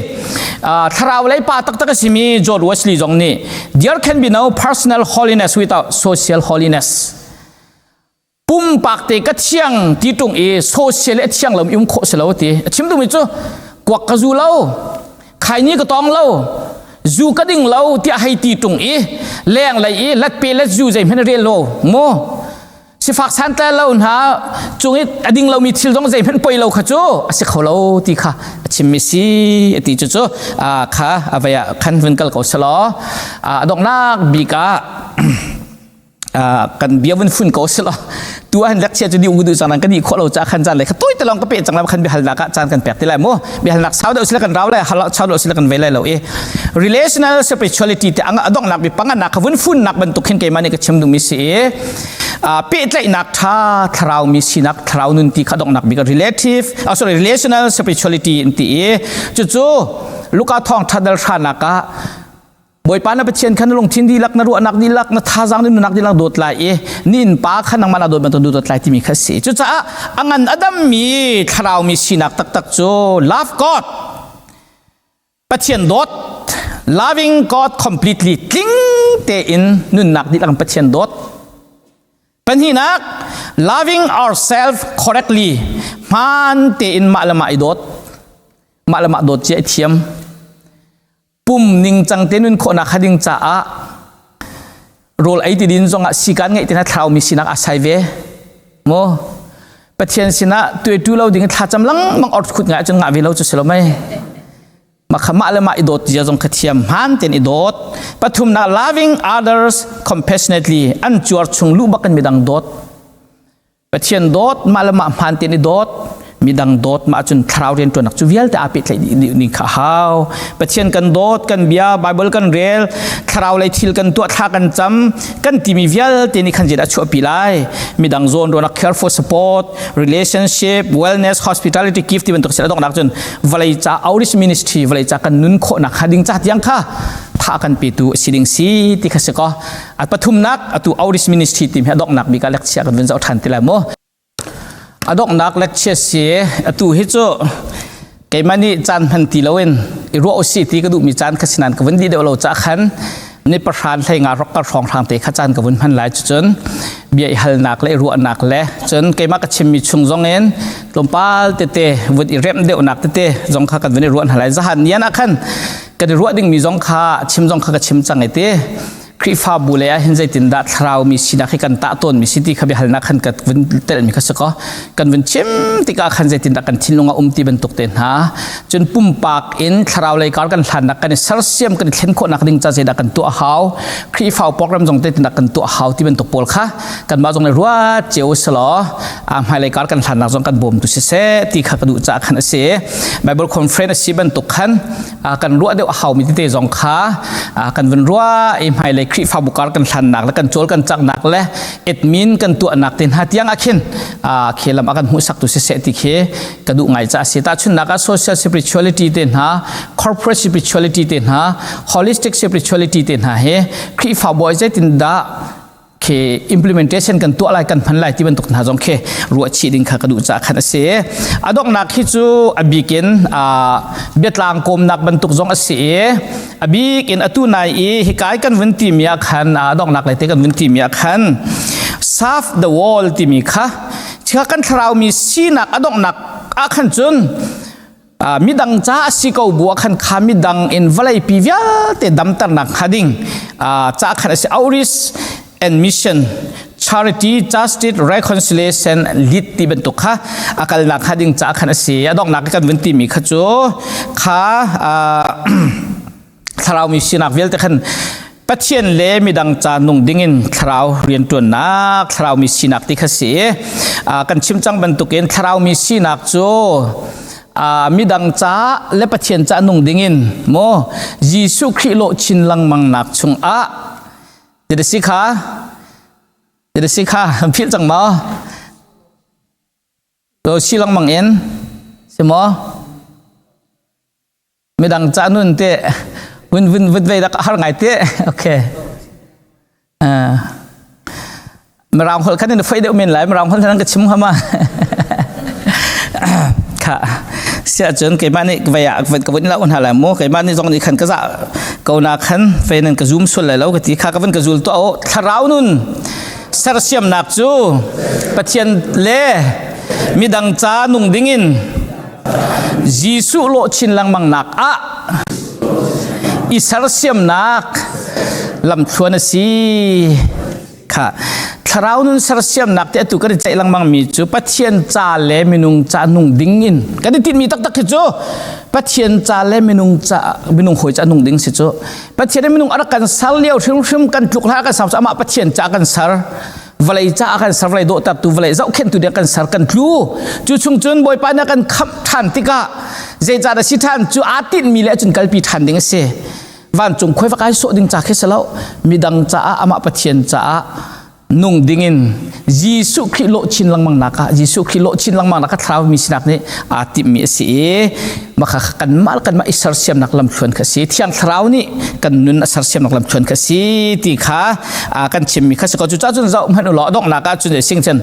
Thlarau lei pa taktak a simi George Wesley zong nih there can be no personal holiness without social holiness. Pumpak te ka thiang ti tung i social a thiang lo um khawh si lo ti. A chim duhmi cu kuak ka zu lo, khaini ka tong lo, zu ka ding lo tiah hei ti tung i leng lei i lat pe let zu zei hmanh rel lo mu sifak santlai lo hna cung i a ding lomi thil zong zeihmanh poi lo kha cu a si kho lo ti kha a chimmi si a ti cu cu kha a vei ah khan vun kal ko selaw a donghnak bik ah kan bia vun fun ko selaw tu han lecture cu di u du cang kan di khawh lo ca khan caan le kha toi te long ka pe cang la khan biahalnak ah caan kan pek ti lai mu biahalnak sau deuh sila kan rau lai hal sau deuh sila kan ve lai lo i relational spirituality te anga adongnak bi panganak kha vun fun nak bantuk khin keimah nih ka chim duhmi si i pehtlaihnak tha thlarau mi sinak thlarau nun ti kha donghnak bik relative sorry relational spirituality in ti i cucu Luka thawng thadal hranak ah Bawipa na Pathian kha na lungthin dihlak na ruahnak dihlak na thazaang na nunnak dihlak dawt lai i nin pa kha nangmah na dawt bantuk dawt lai timi kha si cucaah a ngan a dammi thlarau mi sinak taktak cu love God Pathian dawt loving God completely tling tein nunnak dihlak Pathian dawt pahnihnak loving ourselves correctly hmaan tein mah le mah i dawt mah le mah dawt cia i thiam pum ningcang te nun khawhnak kha ding caah rawl ei ti din zongah sikan ngeih tina thlaumi sinak a sai ve mo Pathian sinah tuaitu lo ding thlacam lengmang or khut ngai cun ngah ve lo cu si lo mei makha mah le mah i dawt zia zong kha thiam hmaan ten i dawt pathumnak loving others compassionately an cuar chung lu bak in midang dawt Pathian dawt mah le mah hmaan ten i dawt midang dawt mah cun thlarau rianṭuannak cu vialte aa pehtlaih dih ning kha hau Pathian kan dawt kan bia Bible kan rel thlarau lei thil kan tuah thla kan cam kan timi vialte nih khan zeidah a chuahpi lai midang zawn ruahnak care for support relationship wellness hospitality gift ti bantuk sila donghnak cun vawlei ca outreach ministry vawlei ca kan nun khawhnak kha ding ca tiang kha tha kan petu a si ding si ti kha si ko a pathumnak atu outreach ministry tim hi a donghnak bik ah lecture kan vun zoh than ti lai mu a donghnak lecture si atu hi cu keimah nih caan hman ti loin i ruah usih ti ka duhmi caan kha sinan ka vun di deuh lo ca khan ni pahran hlei nga rok kar hrawng hrang te kha caan ka vun hman lai cucun bia i halnak le i ruahnak le cun keimah ka chimmi chung zong in tlawmpal tete vun i remh deuhnak tete zong kha kan vun i ruah hna lai zahan nian ah khan kan i ruah dingmi zong kha chim zong kha ka chim cang i ti Khrihfabu lei ah hin zeitindah thlarau mi sinak hi kan tah tawnmi si ti kha biahalnak khan ka vun telmi kha si kaw kan vun chim tikah khan zeitindah kan thinlung a um ti bantuk te hna cun pumpak in thlarau lei kar kan hlannak kan i sersiam kan i thlen khawhnak ding ca zeidah kan tuah hau Khrihfa program zong zeitindah kan tuah hau ti bantuk pawl kha kanmah zong le ruat cio selaw a hmailei kar kan hlannak zong kan bawmtu siseh ti kha ka duh caah khan a si Bible conference a si bantuk khan kan ruah deuh a haumi tete zong kha kan vun ruah i hmailei Khrihfabu kar kan hlannak le kan cawl kan caknak le admin kan tuahnak te hna tiang ah khin khelam a kan hmuhsaktu siseh ti khi ka duh ngai ca si tahchunnak ah social spirituality te hna corporate spirituality te hna holistic spirituality te hna he Khrihfabu ah zeitindah khi implementation kan tuah lai kan hman lai ti bantuk hna zong khi ruah chih ding kha ka duh ca khan a si a donghnak hi cu a bik in biatlang kawmnak bantuk zong a si i a bik in atu nai i hikai kan vun ti mi ah khan a donghnak lai te kan vun ti mi ah khan serve the world timi kha. Thia kan thlarau mi sinak a donghnak ah khan cun midang ca a si ko bu ah khan kha midang in vawlei pi vialte damternak hnga ding ca khan a si. Outreach and mission, charity, justice, reconciliation, lead ti bantuk kha a kalnak hnga ding ca khan a si. A donghnak kan vun timi kha cu kha thlarau mi sinak vialte khan Pathian le midang ca nung dingin thlarau rianṭuannak, thlarau mi sinak ti kha si. Kan chim cang bantukin thlarau mi sinak cu midang ca le Pathian ca nung dingin maw Jesuh Khrih lawh chin lengmang nak chungah ti si kha ti si kha philh cang maw? To si lengmang in si maw? Midang ca nun te vun vun vun vei dak har ngai te. Okay, mirang holh khan in fai deuh men lai, mirang holh nan ka chim hama kha sia cun keimah nih vei ah ka vun la un hala mu. Keimah nih zong nih khan ka za ko na khan fei nan ka zoom sul lai lo ka ti kha ka vun ka zul to. Thlarau nun sersiamnak cu Pathian le midang ca nung dingin Jesuh lawh chin lengmang nak ah i sersiamnak lamthluan a si. Kha thlarau nun sersiamnak te atu kan i ceih lengmang mi cu Pathian ca le minung ca nung ding in kan i tinhmi taktak hi cu Pathian ca le minung ca, minung hawi ca nung ding si cu. Pathian le minung a rak kan ser lio hrimhrim kan tluk hlah kan sam cu amah Pathian ca kan ser, vawlei caah kan ser, vawlei dawhtertu, vawlei zohkhenhtu ding kan ser, kan tlu. Cu chung cun Bawipa nih kan khamh ṭhan tikah zeicah dah si ṭhan cu aa tinhmi le cun kalpi ṭhan ding a si. Vancung khuai va kai sawh ding ca khi si lo, midang caah, amah Pathian caah nung dingin Jesuh Khrih lawh chin lengmang nak ah, Jesuh Khrih lawh chin lengmang nak ah thlarau mi sinak nih aa timhmi a si i maka kanmah kanmah i sersiamnak lamthluan kha si, Thiang Thlarau nih kan nun a sersiamnak lamthluan kha si ti kha kan chimmi kha si ko. Cu cun zoh hmanh u law, donghnak ah cun sing cun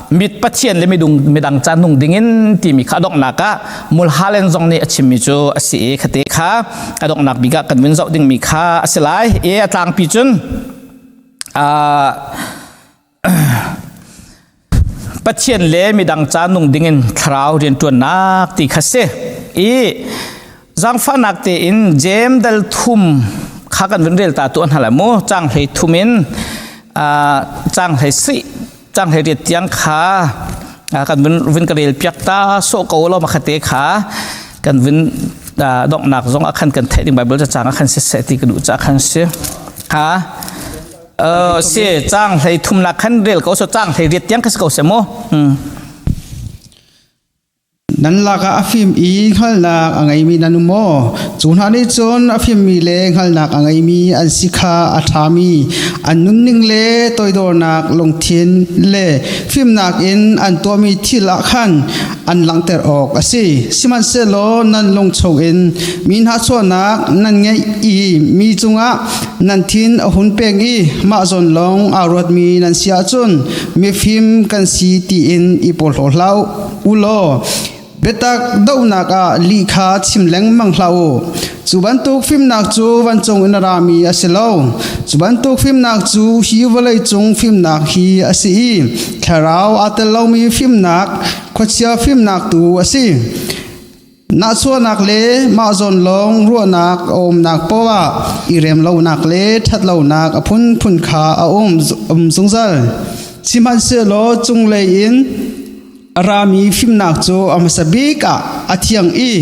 mit Pathian le midung midang ca nung dingin timi kha donghnak ah Mulhalen zong nih a chimmi cu a si i khate kha a donghnak bik ah kan vun zoh dingmi kha a si lai i a tlangpi cun Pathian le midang ca nung dingin thlarau rianṭuannak ti kha si. I zaangfahnak tein Jeim dal thum kha kan vun rel ta tuah hna lai mu. Caang 13 in caang hlei si, caang 18 tiang kha kan vun vun ka rel piak ta sawh ko lo. Makhate kha kan vun donghnak zong ah khan kan theih ding Bible cacang ah khan siseh ti ka duh ca khan si. Ha si caang 13 nak khan rel ko so, caang 18 tiang kha si ko se mu. Nan lakah a fim i hngalhnak a ngeimi nan um maw? Cu hna nih cun a fimmi le hngalhnak a ngeimi an si kha a ṭhami an nunning le toidornak lungthin le fimnak in an tuahmi thil ah khan an langhter awk a si. Sihmanhsehlaw nan lung chungin mi hnahchuahnak nan ngeih i mi cungah nan thin a hun peng i mah zawn lawng aa ruatmi nan si ahcun mifim kan si tiin i porhlaw hlah u law biatak dohnak ah lih kha chim lengmang hlah u. Cu bantuk fimnak cu vancung in a rami a si lo. Cu bantuk fimnak cu hi vawlei cung fimnak hi a si i thlarau aa tel lomi fimnak, khuachia fimnak tu a si. Nahchuahnak le mah zawn lawng ruahnak a umnak paoh ah i rem lonak le ṭhat lonak a phunphun kha a um zungzal. Sihmanhsehlaw cunglei in a rami fimnak cu a hmasa bik ah a thiang i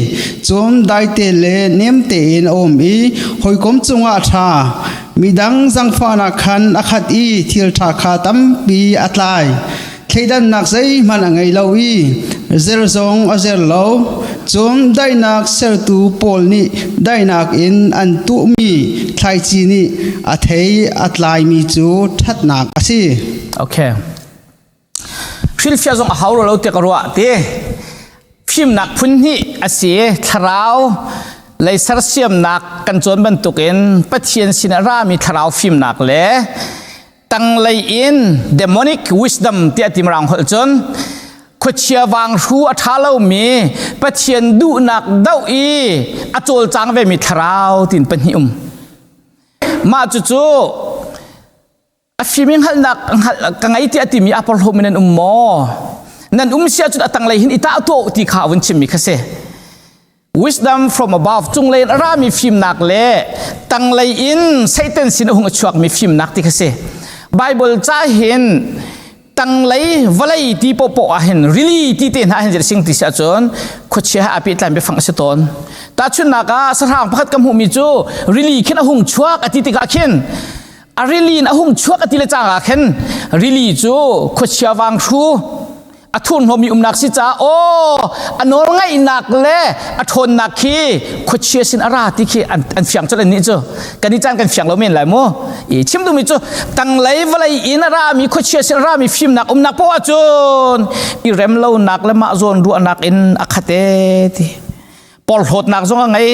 cun daite le nem tein a um i hawikom cungah a ṭha. Midang zangfahnak khan a khat i thil ṭha kha tampi a tlai. Thleidannak zeihmanh a ngei lo i zer zong a zer lo. Cun daihnak sertu pawl nih daihnak in an tuhmi thlaici nih a thei a tlaimi cu ṭhatnak a si. Okay. Hrilhfiah zong a hau lo tiah ka ruah ti. Fimnak phun hnih a si. Thlarau lei sersiamnak kan cawn bantukin Pathian sin a rami thlarau fimnak le tanglei in demonic wisdom tiah ti mirang holh cun khuachia vanghru, a ṭha lomi, Pathian duhnak doh i a cawlcang vemi thlarau tin pahnih um. Mah cucu. A fim i hngalhnak hngalh ka ngei tiah timi a porhlawmi nan um maw? Nan um si ahcun a tanglei hin i tah tuah ti kha a vun chimmi kha si. Wisdom from above cunglei in a rami fimnak le tanglei in Satan sin a hung a chuakmi fimnak ti kha si. Bible ca hin tanglei vawlei ti popoh ah hin rili ti te hna hin sing ti si ahcun khuachia he aa pehtlai biafang a si tawn. Tahchunhnak ah sahrang pakhat ka hmuhmi cu rili khin a hung chuak a ti tikah khin a rili in a hung chuak a ti le cang ah khin rili cu khuachia vanghru a thurhnawmi umnak si caah aw a nawl ngaihnak le a ṭhawnnak khi khuachia sin a ra ti khi an fiang colh nih cu kan i caan kan fiang lo men lai mu i chim duhmi cu tanglei vawlei in a rami khuachia sin a rami fimnak umnak poah cun i rem lonak le mah zawn ruahnak in a khate ti porhlawtnak zong a ngei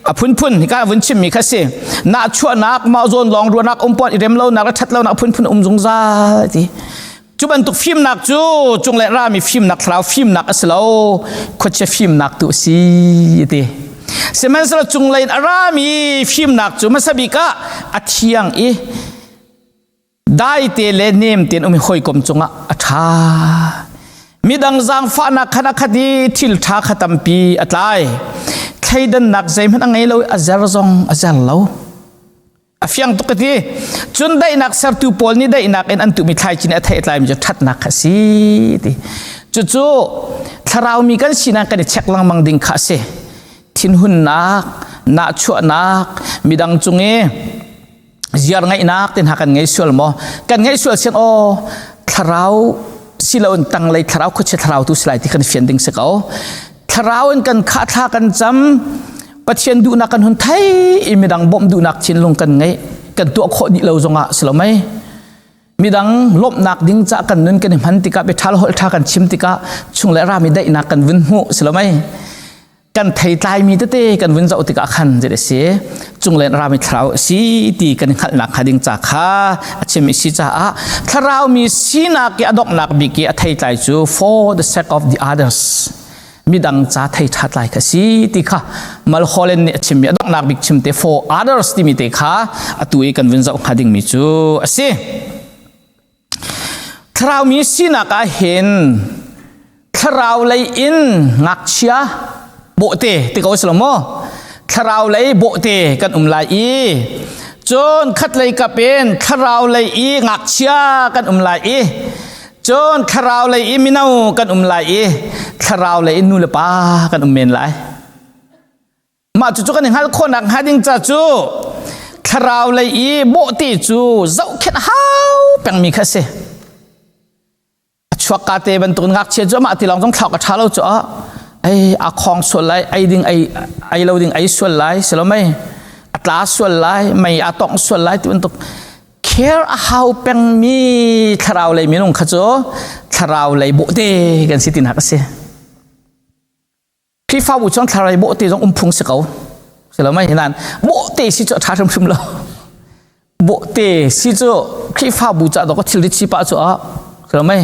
a phunphun hika vun chimmi kha si nahchuahnak mah zawn lawng ruahnak um puan i rem lonak le ṭhat lonak a phunphun um zungzal ti cu bantuk fimnak cu cunglei rami fimnak thlarau fimnak a si lo khuachia fimnak tu a si ti sihmanhsehlaw cunglei in a rami fimnak cu hmasa bik ah a thiang i Daite le nem tein um i hawikom cungah a ṭha. Midang zaangfahnak khan a khat i thil ṭha kha tampi a tlai. Thleidannak zeihmanh a ngei lo i a zer zong a zer lo. A fiang tuk ka ti. Cun daihnak sertu pawl nih daihnak in an tuhmi thlaici nih a theih a tlaimi cu ṭhatnak kha a si ti. Cucu thlarau mi kan sinak kan i check lengmang ding kha a si. Thinhunnak, nahchuahnak, midang cung i ziar ngaihnak te hna kan ngei sual maw kan ngei sual sian aw thlarau siloin tanglei thlarau khuachia thlarau tu silai ti kan fian ding si ko thlarau in kan khah thla kan cam pathian duhnak kan hun thei i midang bawmh duhnak thinlung kan ngei kan tuah khawh dih lo zongah si lo mei midang lawmhnak ding ca kan nun kan i hman tikah biaṭha le holh ṭha kan chim tikah chung le rami daihnak kan vun hmuh si lo mei Kan theitlaimi tete kan vun zoh tikah khan zei a si cunglen rami thlarau a si ti kan hngalhnak hnga ding ca kha a chim i si caah thlarau mi sinak i a donghnak bik i a theitlai cu for the sake of the others midang ca thei ṭha tlai kha si ti kha Mulholland nih a chimmi a donghnak bik chim te for others timi te kha atu i kan vun zoh hnga dingmi cu a si. Thlarau mi sinak ah hin thlarau lei in ngakchia bawhte ti ko si lo maw? Thlarau lei bawhte kan um lai i cun khatlei kap in thlarau lei i ngakchia kan um lai i cun thlarau lei i mino kan um lai i thlarau lei in nu le pa kan um men lai. Mah cucu kan i hngalh khawhnak hnga ding ca cu thlarau lei i bawhte cu zohkhenh hau pengmi kha a si. A chuak ka te bantuk ngakchia cu amah ti lawng zong thlak a ṭha lo cu ah ei a khong sual lai ei ding ei ei lo ding ei sual lai si lo mei a tla sual lai mei a tongh sual lai ti bantuk care a hau pengmi thlarau lei minung kha cu thlarau lei bawhte kan si tinak a si. Khrihfabu chuang thlarau bawhte zong um phung si ko. Si lo mai hinan bawhte si cu a ṭha hrimhrim lo. Bawhte si cu Khrihfabu ca dawk thil rit si pah cu a si lo mai.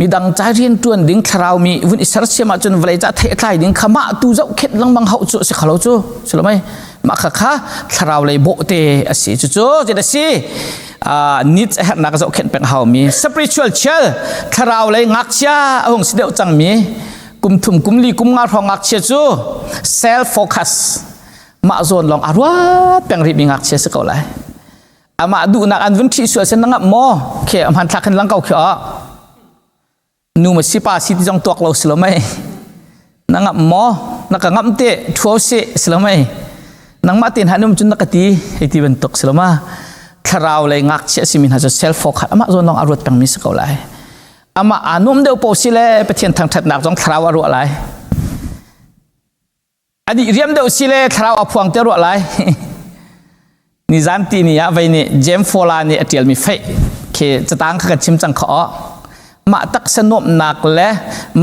Midang ca rian ṭuan ding thlarau mi vun i sersiam ahcun vawlei ca theih a tlai ding kha mah tu zohkhenh lengmang hauh cu a si kho lo cu si lo mai. Mah kha kha thlarau lei bawhte a si cu cu zet a si. Needs a herhnak zohkhenh peng haumi spiritual child thlarau lei ngakchia a hung si deuh cangmi kum thum kum li kum nga hrawng ngakchia cu self focus mah zawn lawng a ruat peng rih mi ngakchia si ko lai amah duhnak an vun ṭhih sual sin na ngap maw khe a hmanthlak hin lang ko khi ah nu ma si pa si ti zong tuak lo si lo mei na ngap maw na ka ngam te ṭhuo si si lo mei nangmah ten han um cun na ka ti hei ti bantuk si lo ma thlarau lei ngakchia si mi hna cu self focus amah zawn lawng a ruat peng mi si ko lai Amah aa nuam deuh paoh si le Pathian thangṭhatnak zong thlarau a ruah lai. A dih riam deuh si le thlarau a phuang te ruah lai. Nizan ti ni ah vei nih James Fola nih a ṭialmi feih khi catang kha kan chim cang kha aw. Mah taksa nuamhnak le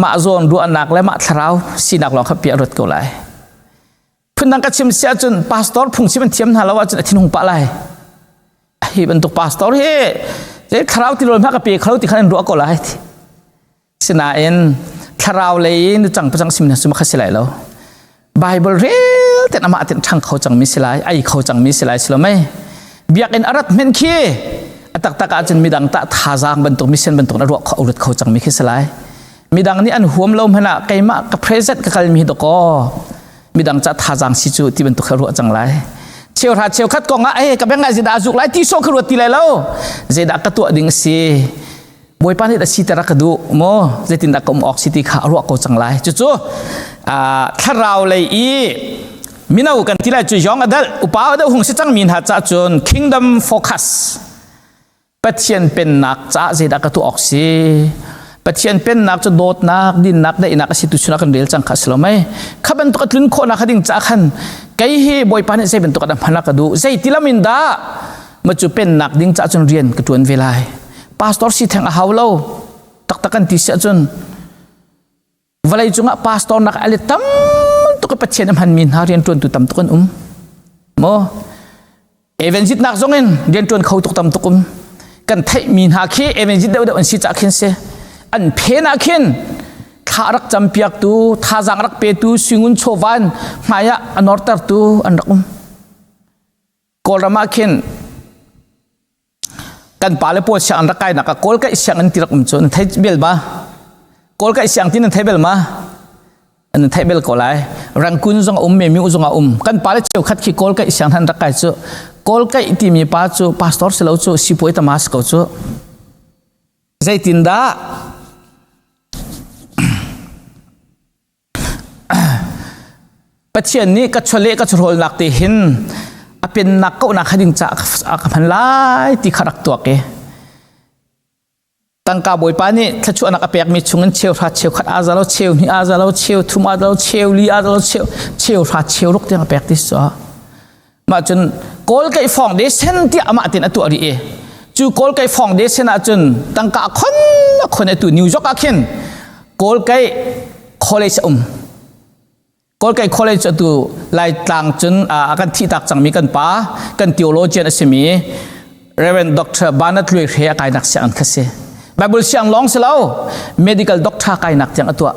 mah zawn ruahnak le mah thlarau sinak lawng kha piah ruat ko lai. Phundang ka chim si ahcun pastor phungchim an thiam hna lo ahcun a thinhung pah lai. Hi bantuk pastor hi zei thlarau tilol hma ka pe kho ti khan an ruah ko lai. Sinain thlarau lei in cang pacang sim na sum kha si lai lo. Bible rel ten amah ten ṭhang kho cang mi si lai, ai kho cang mi si lai si lo mei. Biakinn arat men khi. A taktak ahcun midang tah thazaang bantuk mission bantuk na ruah kho ruat kho cangmi khi si lai. Midang nih an huam lo hmanh ah keimah ka present ka kalmi hi dakaw midang ca thazaang si cu ti bantuk kha ruah cang lai. Cheuhra cheukhat kong ah eh ka beng ngai zeidah a zuk lai ti sawh kha ruat ti lai lo. Zeidah ka tuah ding si. Bawipa nih a si ter a ka duh maw zeitindah ka um awk si ti kha a ruah ko cang lai. Cucu thlarau lei i mino kan ti lai cu young adult upa deuh hung si cangmi hna caah cun kingdom focus Pathian pennak caah zeidah ka tuah awk si Pathian pennak cu dawtnak dinnak daihnak a si tu chunah kan rel cang kha si lo mei kha bantuk a tlun khawhnak kha ding caah khan kei hi Bawipa nih zei bantuk a hman ka duh zei ti lam in dah ma cu pennak ding caah cun rian ka tuan ve lai pastor si theng a hau lo taktak kan ti si ahcun vawlei cungah pastor nak ale tam tuk Pathian a hmanmi hna rianṭuantu tam tuk an um maw evangelist nak zong in rianṭuan kho tuk tam tuk um kan theihmi hna khi evangelist deuh deuh an si cah khin si an phen ah khin thla rak campiaktu thazaang rak petu singun chawvan hmai ah a nortertu an rak um Kawlram ah khin kan pale pawl siang an rak kainak ah kawl kaih siang an ti rak um cu nan thei bel ma kawl kaih siang ti nan thei bel ma nan thei bel ko lai Rangoon zong a um me mi zong a um kan pale cheukhat khi kawl kaih siang han rak kai cu kawl kaih timi pa cu pastor si lo cu sipuai tama si ko cu zeitindah Pathian nih ka chawleh ka chawhrawlnak te hin a pennak kohnak kha ding caah a ka hman lai ti kha rak tuak i tangka bawipa nih thluachuahnak a pekmi chungin cheuhra cheukhat aa za lo cheu hnih aa za lo cheu thum aa za lo cheu li aa za lo cheu cheuhra cheuruk tiang a pek ti cu mah cun kawl kaih foundation tiah amah tin a tuah rih i cu kawl kaih foundation ah cun tangka khon a khon atu New York ah khin kawl kaih college a um kawl kaih college atu laitlang cun a kan thih tak cangmi kan pa kan theologian a simi Reverend Dr. Bernard Lui Hre a kainak siang kha si Bible siang lawng si lo medical doctor kainak tiang a tuah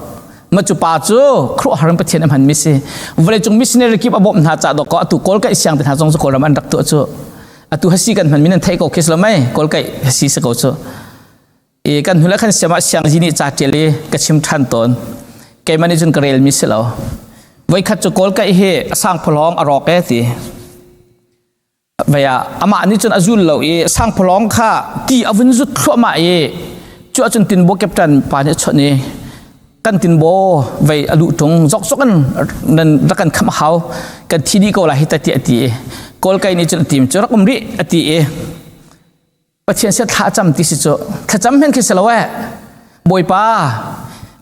ma cu pa cu khuaruahhar in Pathian a hmanmi si vawleicung missionary kip a bawmh hna ca dawk atu kawl kaih siang te hna zong cu kawlram an rak tuah cu atu hasi kan hman min an theih ko khi lo mei kawl kaih hasi si ko cu i kan hnu le khan siam ah siang zi nih ca tial i ka chim than tawn keimah nih cun ka rel mi si lo voikhat cu kawl kaih hi a sang phalawng a rawk e ti Vei ah amah nih cun a zul lo i sangphalawng kha ti a vun zut thluahmah i cu ahcun tinbaw captain pa nih a chawnh i kan tinbaw vei a luh ṭung zokzok in nan rak kan khamh a hau kan thi dih ko lai hi ta tiah a ti i kawlkai nih cun a tim cu rak um rih a ti i Pathian sia thla cam ti si cu thlacam hen khi si lo eh Bawipa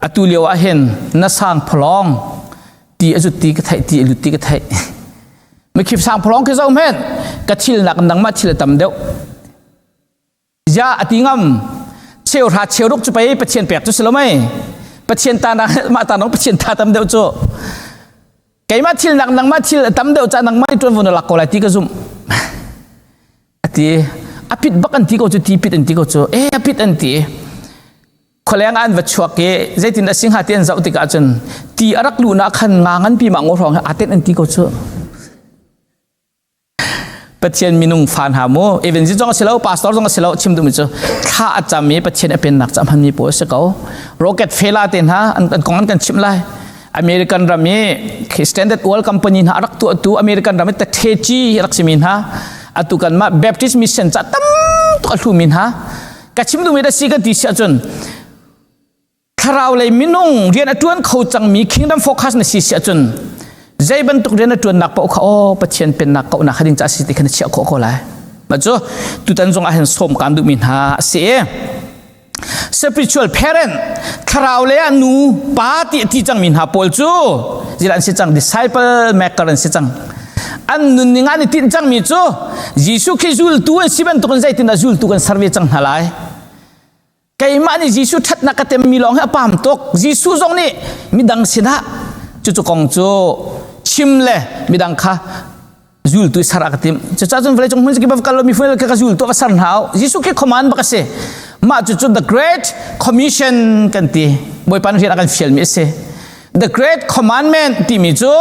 atu lio ah hin na sang phalong ti a zut ti ka theih ti a lut ti ka theih mikhip sang phalong khi zo men ka thil nak nangmah thil a tam deuh ya ati ngam cheu hra cheu ruk chu pei Pathian pek chu si lo mei Pathian ta na mah ta nong Pathian ta tam deuh chu keimah thil nak nangmah thil a tam deuh ca nangmah i ṭuanvo na lak ko lai ti ka zumh ati a pit bak an ti ko cu ti pit an ti ko cu e a pit an ti khualeng an va chuak i zeitin a singha ti an zoh tikah cun ti a rak luhnak khan nga nganpi ma ngaw hrawng he aa tenh an ti ko cu Pathian minung fa hna mu evangelist zong a si lo pastor zong a si lo chim duhmi cu thla a cam i Pathian a pennak ca hmanmi pawl a si ko rocket fela te hna an kong an kan chimh lai American ram i Standard Oil Company hna a rak tuahtu American ram i tathechi rak simi hna atu kan mah Baptist mission ca tam tuk a hlumi hna ka chim duhmi da si kan ti si ahcun thlarau lei minung rian a ṭuan kho cangmi kingdom focus na si si ahcun zei bantuk rian a ṭuannak paoh kha aw Pathian pennak kauhnak kha ding ca si ti kha na chiah khawh ko lai mah cu tutan zong ah hin sawm kaan duhmi hna a si i spiritual parent thlarau lei ah nu pa ti ti cangmi hna pawl cu zilah an si cang disciple maker an si cang an nunning an i tinh cangmi cu Jesuh khi zultu an si bantukin zeitindah zultu kan ser ve cang hna lai Keimah nih Jesuh ṭhatnak ka temmi lawng hi a pam tuk. Jesuh zong nih midang sinah cucu kong cu chim le midang kha zultu ser a ka timh. Cucaah cun vawleicung hmun kip ah kal mi fun ka zultu va ser hna u. Jesuh khi command bak a si. Mah cucu the great commission kan ti. Bawipa nih rian a kan fialmi a si. The great commandment timi cu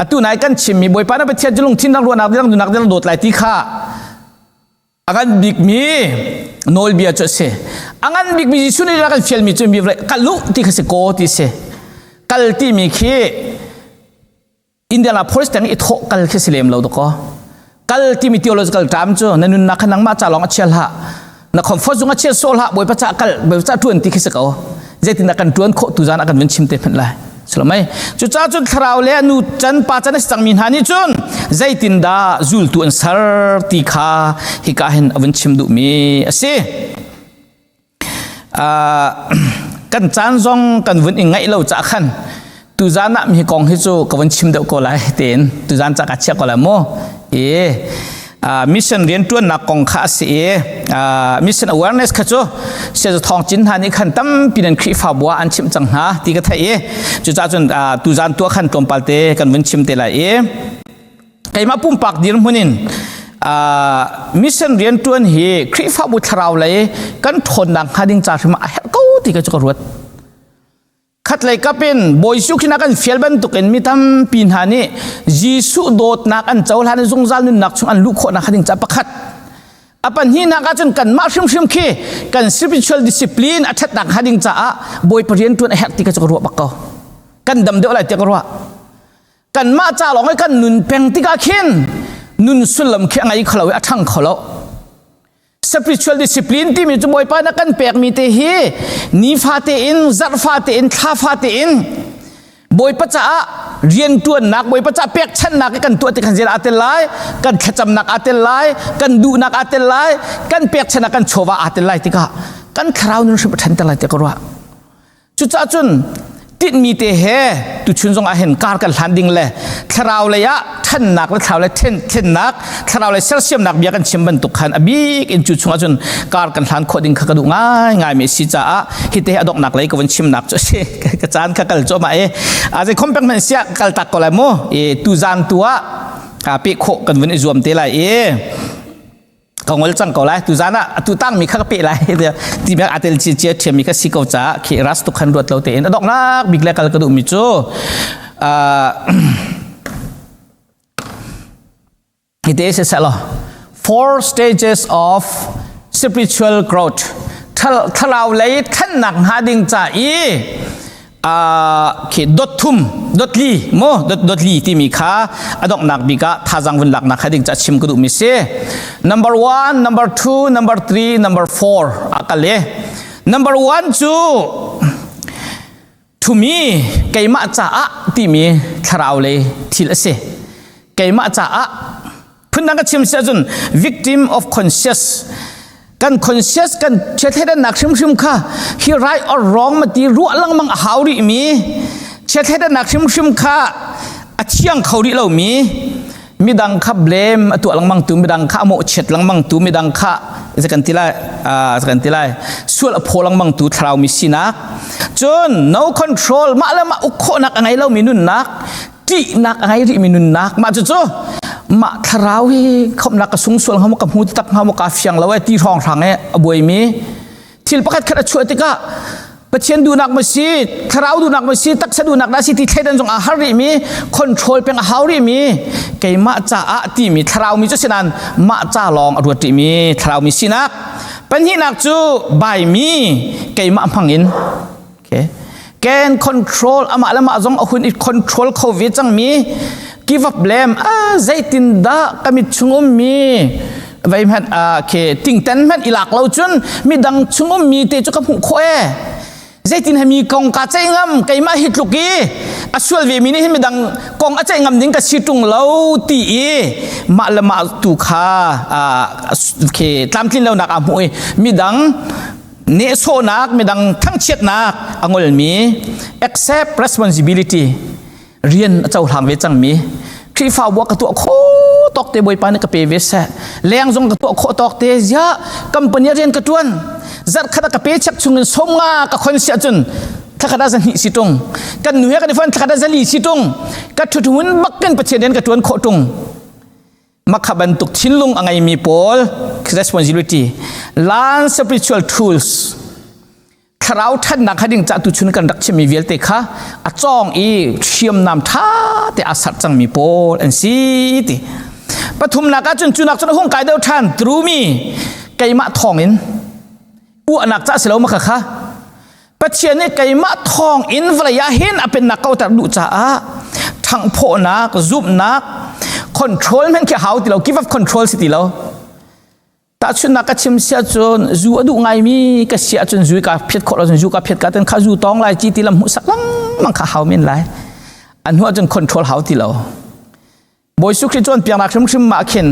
atu nai kan chimmi Bawipa na Pathian cu lungthin nak ruahnak dirang dunak dirang dawt lai ti kha. A ngan bikmi nawlbia cu a si. A ngan bikmi Jesuh nih a kan fialmi cu mi kal u ti kha si ko ti si. Kal timi khi Indianapolis teng i thawh kal khi si lem lo dakaw. Kal timi theological term cu na nunnak kha nangmah ca lawng a chia hlah. Na comfort zung a chia sawh hlah Bawipa ca kal Bawipa ca ṭuan ti khi si ko. Zeitindah kan ṭuan khawh tu zan ah kan vun chim te hmanh lai. Sulmai cucaah cun thlarau le nu can pa can a si cangmi hna nih cun zeitindah zultu an ser ti kha hika hin a vun chim duhmi a si. Kan caan zong kan vun i ngaih lo cah khan tuzan ah mi kong hi cu ka vun chim deuh ko lai tiin tuzan ca ka chiah ko lai mu. I mission rianṭuannak kong kha a si i mission awareness kha cu Saya Thawng Cin hna nih khan tampi nan Khrihfabu ah an chimh cang hna ti ka theih i cucaah cun tuzan tuah khan tlawmpal te kan vun chim te lai i keimah pumpak dirhmun in mission rianṭuan hi Khrihfabu thlarau lei kan ṭhawnnak hnga ding ca hrim ah a herh ko ti ka cu ka ruat. Khatlei kap in Bawi Jesuh Khrih kan fial bantukin mi tampi hna nih Jesuh dawtnak an cohlan i zungzal nunnak chung an luh khawhnak ding ca pakhat. A pahnihnak ahcun kanmah hrimhrim khi kan spiritual discipline a ṭhatnak hnga ding caah Bawipa rian ṭuan a herh ti kha cu ka ruah bak ko. Kan dam deuh lai tiah ka ruah. Kanmah ca lawng i kan nun peng tikah khin nun sullam khi a ngei kho lo i a ṭhang kho lo. Spiritual discipline timi cu Bawipa na kan pekmi te hi nifa tein, zarhfa tein, thlafa tein Bawipa caah riantuannak, Bawipa caah pekchanhnak i kan tuah ti khan zel aa tel lai, kan thlacamnak aa tel lai, kan duhnak aa tel lai, kan pekchanhnak kan chawva aa tel lai tikah kan thlarau nun hrim a ṭhanter lai tiah ka ruah. Cucaah cun tinhmi te he tuchun zong ah hin kar kan hlan ding le thlarau lei ah ṭhannak le thlarau lei thlennak thlarau lei sersiamnak bia kan chim bantuk khan a bik in cu chungah cun kar kan hlan khawh ding kha ka duh ngaingai mi si caah hi te a donghnak lei ka vun chimnak cu a si. Ka caan kha kal cuahmah i a zei khom pek hmanh siah kal tak ko lai mu. I tu zan tu ah peh khawh kan vun i zuam te lai i ka ngol cang ko lai. Tuzan ah atu tang mi kha ka pe lai ti bak atel chi chia thiam mi kha si ko ca khi ras tuk khan ruat lo te in adok nak bik le kal ka duh mi cu hi te se selo four stages of spiritual growth. Thlarau lei thannak hnga ding ca i khi dot thum dot li mo dot dot li timi kha a donghnak bik ah thazang vun laknak kha ding ca chim ka duh mi si. Number 1, number 2, number 3, number 4 a kal e. Number 1 cu to me, keimah caah timi thlarau lei thil a si. Keimah caah phundang ka chim si ahcun victim of conscious, kan conscious kan chiathleidannak hrimhrim kha hi right or wrong ma ti ruah lengmang a hau rih mi, chiathleidannak hrimhrim kha a thiang kho rih lo mi, midang kha blame a tuah lengmang tu, midang kha a mawhchiat lengmang tu, midang kha kan ti lai kan ti lai sual a phaw lengmang tu thlarau mi sinak. Cun no control, mah le mah uk khawhnak a ngei lo mi nunnak, ṭihnak a ngei rih mi nunnak. Mah cucu mah thlarau hi khomnak ka sung sual hnga maw, ka hmu tak hnga maw, ka fiang lo ai ti hrawng hrang e a buai mi. Thil pakhat khat a chuah tikah Pathian duhnak ma si, thlarau duhnak ma si, taksa duhnak dah si ti thleidan zong a har rih mi, control peng a hau rih mi, keimah caah timi thlarau mi cu sinan mah ca lawng a ruat rih mi thlarau mi sinak. Pahnihnak cu by me, keimah hmang in. Okay. Can control, amah le mah zong a hun i control kho ve cang mi, give up blame a zeitin dah ka mit chung um mi vei hmanh a ke tingten hmanh i lak lo cun midang chung um mi te cu ka hmuh khawh e, zeitin he mi kong ka ceih ngam, keimah hi tluk i a sual ve mi nih hin midang kong a ceih ngam ding ka si ṭung lo ti i mah le mah tu kha ke tlamtlin lonak a hmuh i midang nehsawhnak, midang thangchiatnak a ngolmi. Accept responsibility, rian a cohlang ve cangmi. Khrihfabu ka tuah kho tawk te Bawipa nih ka pe ve seh, leng zong ka tuah khawh tawk te zia company rian ka tuan, zarh khat ka pe chek chungin 50 ka khon si ahcun thlakhat ah 200 si tung, kan nu he kan i fon thlakhat ah 400 si tung, ka thuthun bakin Pathian rian ka tuan khawh tung. Makha bantuk thinlung a ngeimi pawl responsibility. Learn spiritual tools, thlarau ṭhatnak kha ding ca tu chun kan rak chimmi vialte kha a cawng i hriamnam ṭha te a sar cangmi pawl an si ti. Pathumnak ah cun cunak cun a hung kai deuh ṭhan through me keimah thawngin uahnak ca si lo ma kha kha Pathian nih keimah thawng in vawlei ah hin a pennak kauter duh caah ṭhanghphawhnak zumhnak control hmanh khi hau ti lo give up control si ti lo Tahchunhnak ka chim sia cun zu a duh ngaimi ka si ahcun zu ka phiat khawh lo cun zu ka phiat ka ten kha zu tawng lai ci ti lam hmuhsak lengmang kha hau men lai. An hnu ahcun control hau ti lo. Bawi Jesuh Khrih cawnpiaknak hrimhrim mah khin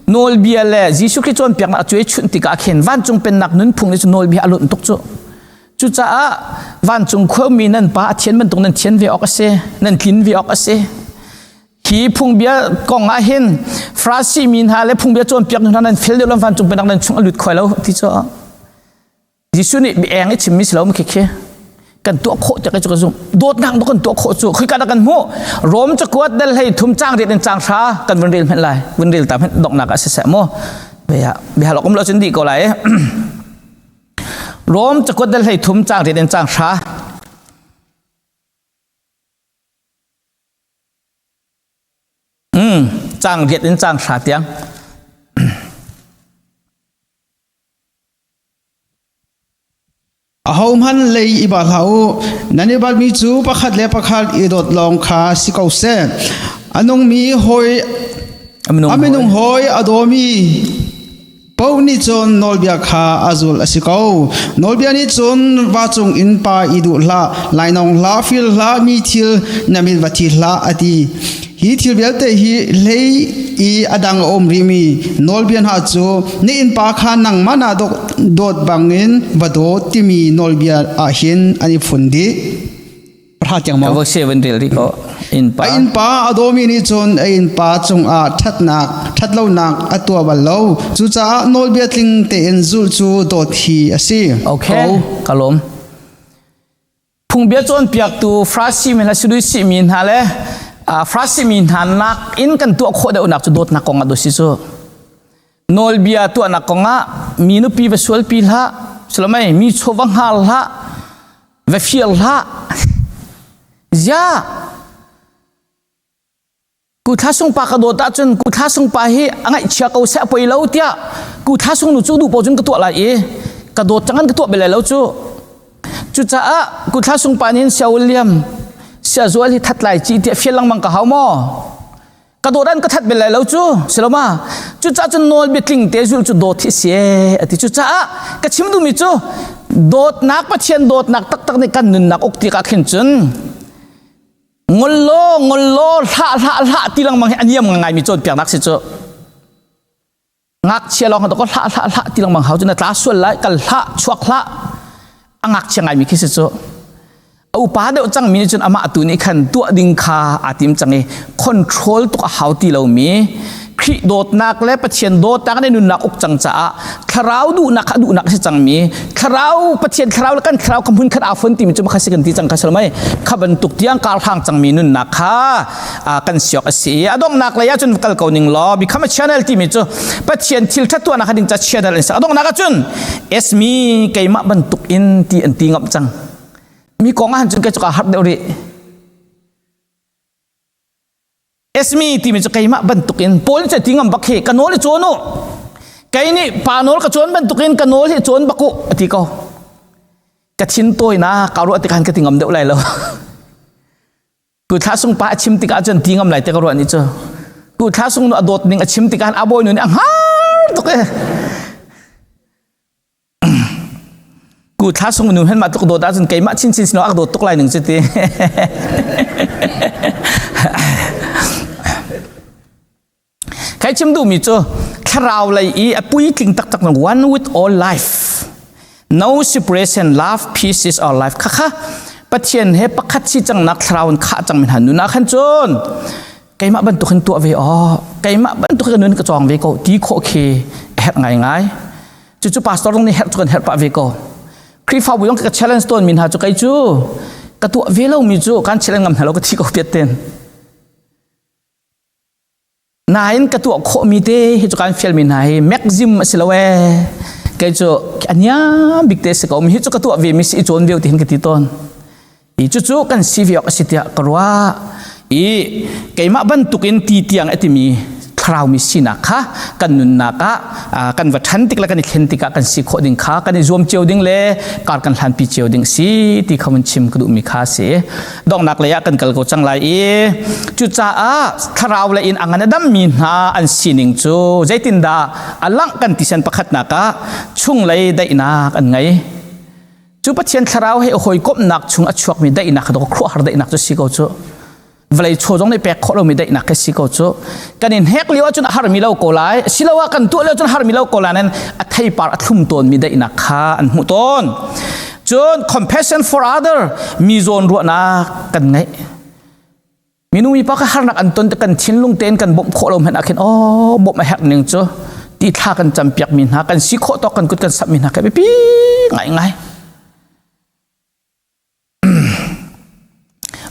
nawlbia le Jesuh Khrih cawnpiaknak a cuai chunh tikah khin vancung pennak nunphung nih cun nawlbia a lonh tuk cu. Cucaah vancung khuami nan pa a thian bantuk nan thian ve awk a si, nan tlin ve awk a si. Hi phungbia kong ah hin Farasi mi hna le phungbia cawnpiak hna nan fel deuh lo vancung pennak nan chung a lut khoi lo ti cu Jesuh nih eng i chimmi si lo khi khi kan tuah khawh tiah kai cu ka zumh dawtnak kan tuah khawh cu khoi ka dah kan hmuh Rom cakuat dal hlei thum cang riat in cang hra kan vun rel hmenh lai vun rel ta hmenh donghnak ah siseh mu bia bia lok um lo cun dih ko lai Rom cakuat dal hlei thum cang riat in cang hra Cang riat in cang hra tiang. Ahohmanh lei i bal hlah u. Nan i balmi cu pakhat le pakhat i dawt lawng kha si ko seh. A nungmi hawi a minung hawi a dawmi Paoh nih cun nawlbia kha a zulh a si ko. Nawlbia nih cun va cung in pa i duh hlah, lainawng hlah, fil hlah, mi thil na mit va thi hlah a ti. Hi thil vialte hi hlei i a dang a um rihmi nawlbia hna cu na innpa kha nangmah naa dawt bangin va daw timi nawlbia ah hin an i fun dih. Pahra tiang maw? Ka se van rel rih ko. Innpa. A innpa a dawmi nih cun a innpa cungah ṭhatnak, ṭhatlonak a tuah bal lo. Cucaah nawlbia tling tein zulh cu dawt hi a si. Okay, ka lawm. Phungbia cawnpiaktu Farasi mi hna Sadusi mi hna le Farasi mi hna nak in kan tuah khawh deuhnak cu dawtnak kong ah dawt si cu. Nawlbia tuahnak kongah mi nupi va sualpi hlah, salamai mi chaw va hngal hlah, va fir hlah. Zia Kuthla sung pa ka dawt ahcun kuthla sung pa hi a ngaihchia ko seh a poi lo tiah kuthla sung nu cu duh paoh cun ka tuah lai i ka dawt cang an ka tuah bel lai lo cu. Cucaah kuthla sung pa nih sia William sia zual hi that lai ci tiah fial lengmang ka hau maw? Ka dawt an ka that bel lai lo cu siloma cucaah cun nawl biatling te zul cu dawt hi si e ati cucaah ka chim duhmi cu dawtnak Pathian dawtnak taktak nih kan nunnak uk tikah khin cun ngol law ngol law hlah hlah hlah ti lengmang hi a niam ngai mi cawnpiaknak si cu ngakchia lawng ko hlah hlah hlah ti lengmang hau cu na tla sual lai kal hlah chuak hlah a ngakchia ngai mi khi si cu a upa deuh cang mi nih cun amah tu nih khan tuah ding kha aa tim cang i control tuk a hau ti lomi Khrih dawtnak le Pathian dawtnak nih nunnak uk cang caah thlarau duhnak kha duhnak a si cangmi thlarau Pathian thlarau le kan thlarau kha hmun khat aa fon timi cu kha si kan ti cang kha salmai kha bantuk tiang kar hlang cangmi nunnak kha kan siok a si a donghnak lei ah cun kal ko ning law become a channel timi cu Pathian thil ṭhat tuahnak kha ding ca channel in a donghnak ah cun esmi keimah bantuk in ti an ti ngam cang mi kong ah han cun kei cu ka harh deuh rih esmi timi cu keimah bantuk in Paul nih ti ngam bak hi ka nawl i cawn u kei nih pa nawl ka cawn bantuk in ka nawl hi cawn bak u a ti ko ka thin tawi na ka ruah tikhan ka ti ngam deuh lai lo Tu thla sung pa a chim tikah cun ti ngam lai te ka ruah ni cu. Tu thla sung nu a dawt ning a chim tikah a bawi nu nih a hngar tuk e. Ku thla sung nu hen ma tuk dawt ahcun keimah chinchin sino ak dawt tuk lai ning cu ti. Kai chim duhmi cu thlarau lei i a puitling taktak one with all life. No separation, love, peace is our life. Khakha Pathian he pakhat si cangnak thlarau in khah cang min han nuna khan cun keimah bantuk hin tuah ve aw keimah bantuk hin nun ka cawng ve ko ti khawh khi a herh ngai ngai cucu pastor zong nih herh cu kan herh pah ve ko Khrihfabu zong ka challenge tawn mi hna cu kei cu ka tuah ve lo mi cu kan challenge ngam hna lo ka thi ko piat ten Nain ka tuah khawhmi te hi cu kan fialmi hna hi maxim a si lo ee. Kei cu a niam bik te si ko mi hi cu ka tuah ve mi si i cawn ve ti hin ka ti tawn. I cucu kan si ve awk a si tiah ka ruah. I keimah bantukin ti tiang a timi Thlarau mi sinak kha kan nunnak ah kan va ṭhan tik le kan i thlen tikah kan si khawh ding kha kan i zuam cio ding le kar kan hlanpi cio ding si ti kha mun chim ka duhmi kha si. Donghnak lei ah kan kal ko cang lai i cucaah thlarau le in a ngan a dammi hna an sining cu zeitindah a langh kan ti sen pakhatnak ah chunglei daihnak an ngei. Cu Pathian thlarau he hawikomhnak chung a chuakmi daihnak kha khuahar daihnak cu si ko cu. Vawlei chaw zong nih pek khawh lomi daihnak khi si ko cu. Kan in hek lio ahcun a harmi lo ko lai, siloah kan tuah lio cun harmi lo ko lai nain a theipar a thlum tawnmi daihnak kha an hmuh tawn. Cun compassion for other, mi zawn ruahnak kan ngeih. Minung mi pa kha harnak an ton kan thinlung tein kan bawmh khawh lo hmanh ah khin oh bawmh a herh ning cu ti thla kan campiak mi hna kan si khawh tawk kan kut kan sap mi hna kha biapi ngai ngai.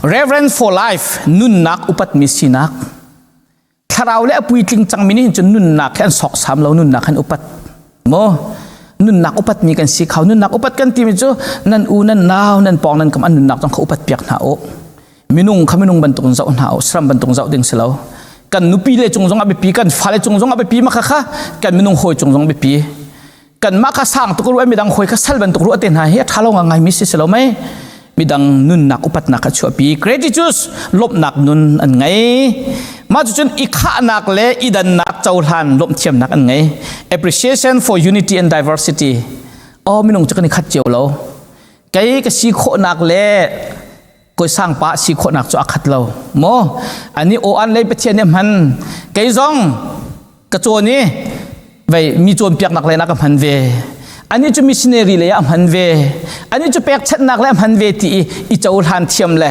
Reverend for life, nunnak upat mi sinak. Thlarau le a puitling cangmi nih cun nunnak hi an sawksam lo, nunnak an upat maw? Nunnak upat mi kan si kho. Nunnak upat kan timi cu nan u, nan nau, nan pawng, nan kam an nunnak zong kha upat piak hna u. Minung kha minung bantuk in zoh hna u, saram bantuk zoh ding si lo. Kan nupi le cung zong a biapi, kan fale cung zong a biapi, ma kha kha kan minung hawi cung zong biapi. Kanmah kha sang tuk ruah, midang hawi kha sal bantuk ruah te hna hi a ṭha lo ngai mi si si lo mei? Midang nunnak upatnak kha chuahpi. Gratitude, lawmhnak nun an ngei. Mah cucun i khahnak le i dannak cohlan lawmhthiamnak an ngei. Appreciation for unity and diversity. Oh, minung cu kan i khat cio lo. Kei ka si khawhnak le koi sang pa si khawhnak cu a khat lo maw? Ani aw an lei Pathian nih hman, kei zong ka cawn i vei mi cawnpiaknak lei ka hman ve, ani cu missionary lei ah hman ve, ani cu pekchanhnak le hman ve ti i i cohlan thiam le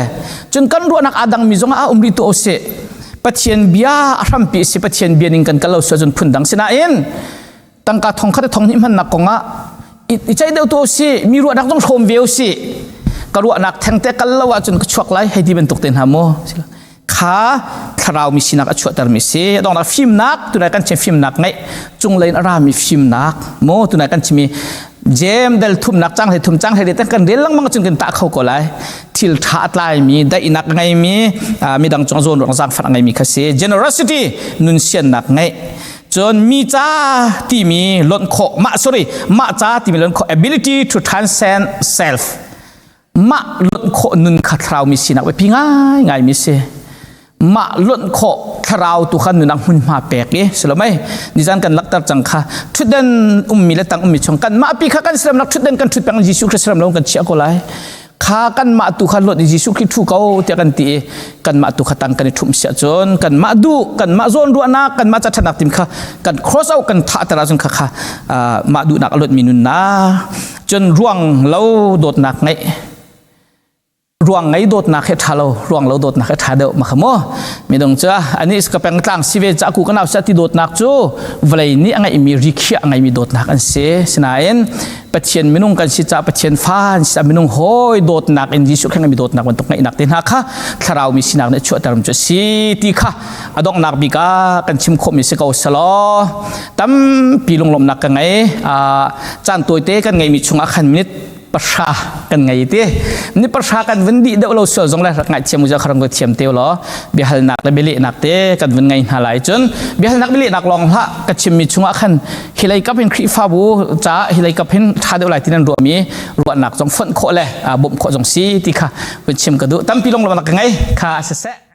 cun kan ruahnak aa dang mi zong ah um rih tu si. Pathian bia a hrampi si, Pathian bia ning kan kal lo cun phun dang. Sinain tangka thong khat thong hnih hmannak kongah i ceih deuh tu si, mi ruahnak zong hrawm ve si, ka ruahnak thengte kal lo ahcun ka chuak lai hei ti bantuk te hna mu kha thlarau mi sinak a chuahter mi si. Adongnak fimnak, tunai kan chim fimnak ngeih, cunglei in a rami fimnak mo. Tunai kan chimi jem del thumnak cang hlei thum cang hlei te kan rel lengmang cun kan tah kho ko lai. Thil tha a tlai mi, daihnak ngei mi, midang cung zawn ruang zaangfah ngei mi kha si. Generosity, nun siannak ngeih. Cun mi ca timi lonh khawh, mah, sorry, mah ca timi lonh khawh, ability to transcend self, mah lonh khawh nun kha thlarau mi sinak biapi ngai ngai mi si. Mah lonh khawh thlarau tu kha nunang hmunhma pek i si lo mei? Nizan kan lakter cang kha, thutden ummi le tang ummi chung kan mah pi kha kan siram nak thutden kan thut peng Jesuh Christ siram lo kan chiah ko lai kha. Kan mah tu kha lot i Jesuh Khrih thu ko tiah kan ti i kan mah tu kha tang kan i ṭhumh siah cun kan mah duh, kan mah zawn ruahnak, kan mah ca ṭhatnak tim kha kan cross out kan thah ter ahcun kha kha mah duhnak a luatmi nunnak. Cun ruang lo dawtnak ngeih. Ruang ngei dawtnak he ṭha lo, ruang lo dawtnak he ṭha deuh ma kha maw? Midang cu ani ka peng tlang si ve ca ku ka nau sa ti dawtnak cu vawlei nih a ngeihmi rikhiah a ngeimi dawtnak an si. Sinain Pathian minung kan si ca, Pathian fa an si, minung hawi dawtnak in Jesuh Khrist mi dawtnak bantuk ngeihnak te hna kha thlarau mi sinak nih chuahter cu si ti kha a donghnak bik ah kan chim khawhmi si ko selaw tampi lunglawmhnak ka ngei. Caan tawite kan ngeihmi chungah khan minute 10 kan ngei ti, ni 10 kan vun dih deuh lo sual zong le rak ngaihthiam u kharang ko thiam te law biahalnak le bialehnak te kan vun ngei hna lai. Cun biahalnak bialehnak lawng hlah, ka chimmi chungah khan hilei kap in Khrihfabu ca hilei kap hin tha deuh lai ti nan ruahmi ruahnak zong fonh khawh le bawmh khawh zong si ti kha vun chim ka duh. Tampi lung lawmnak ka ngei kha siseh.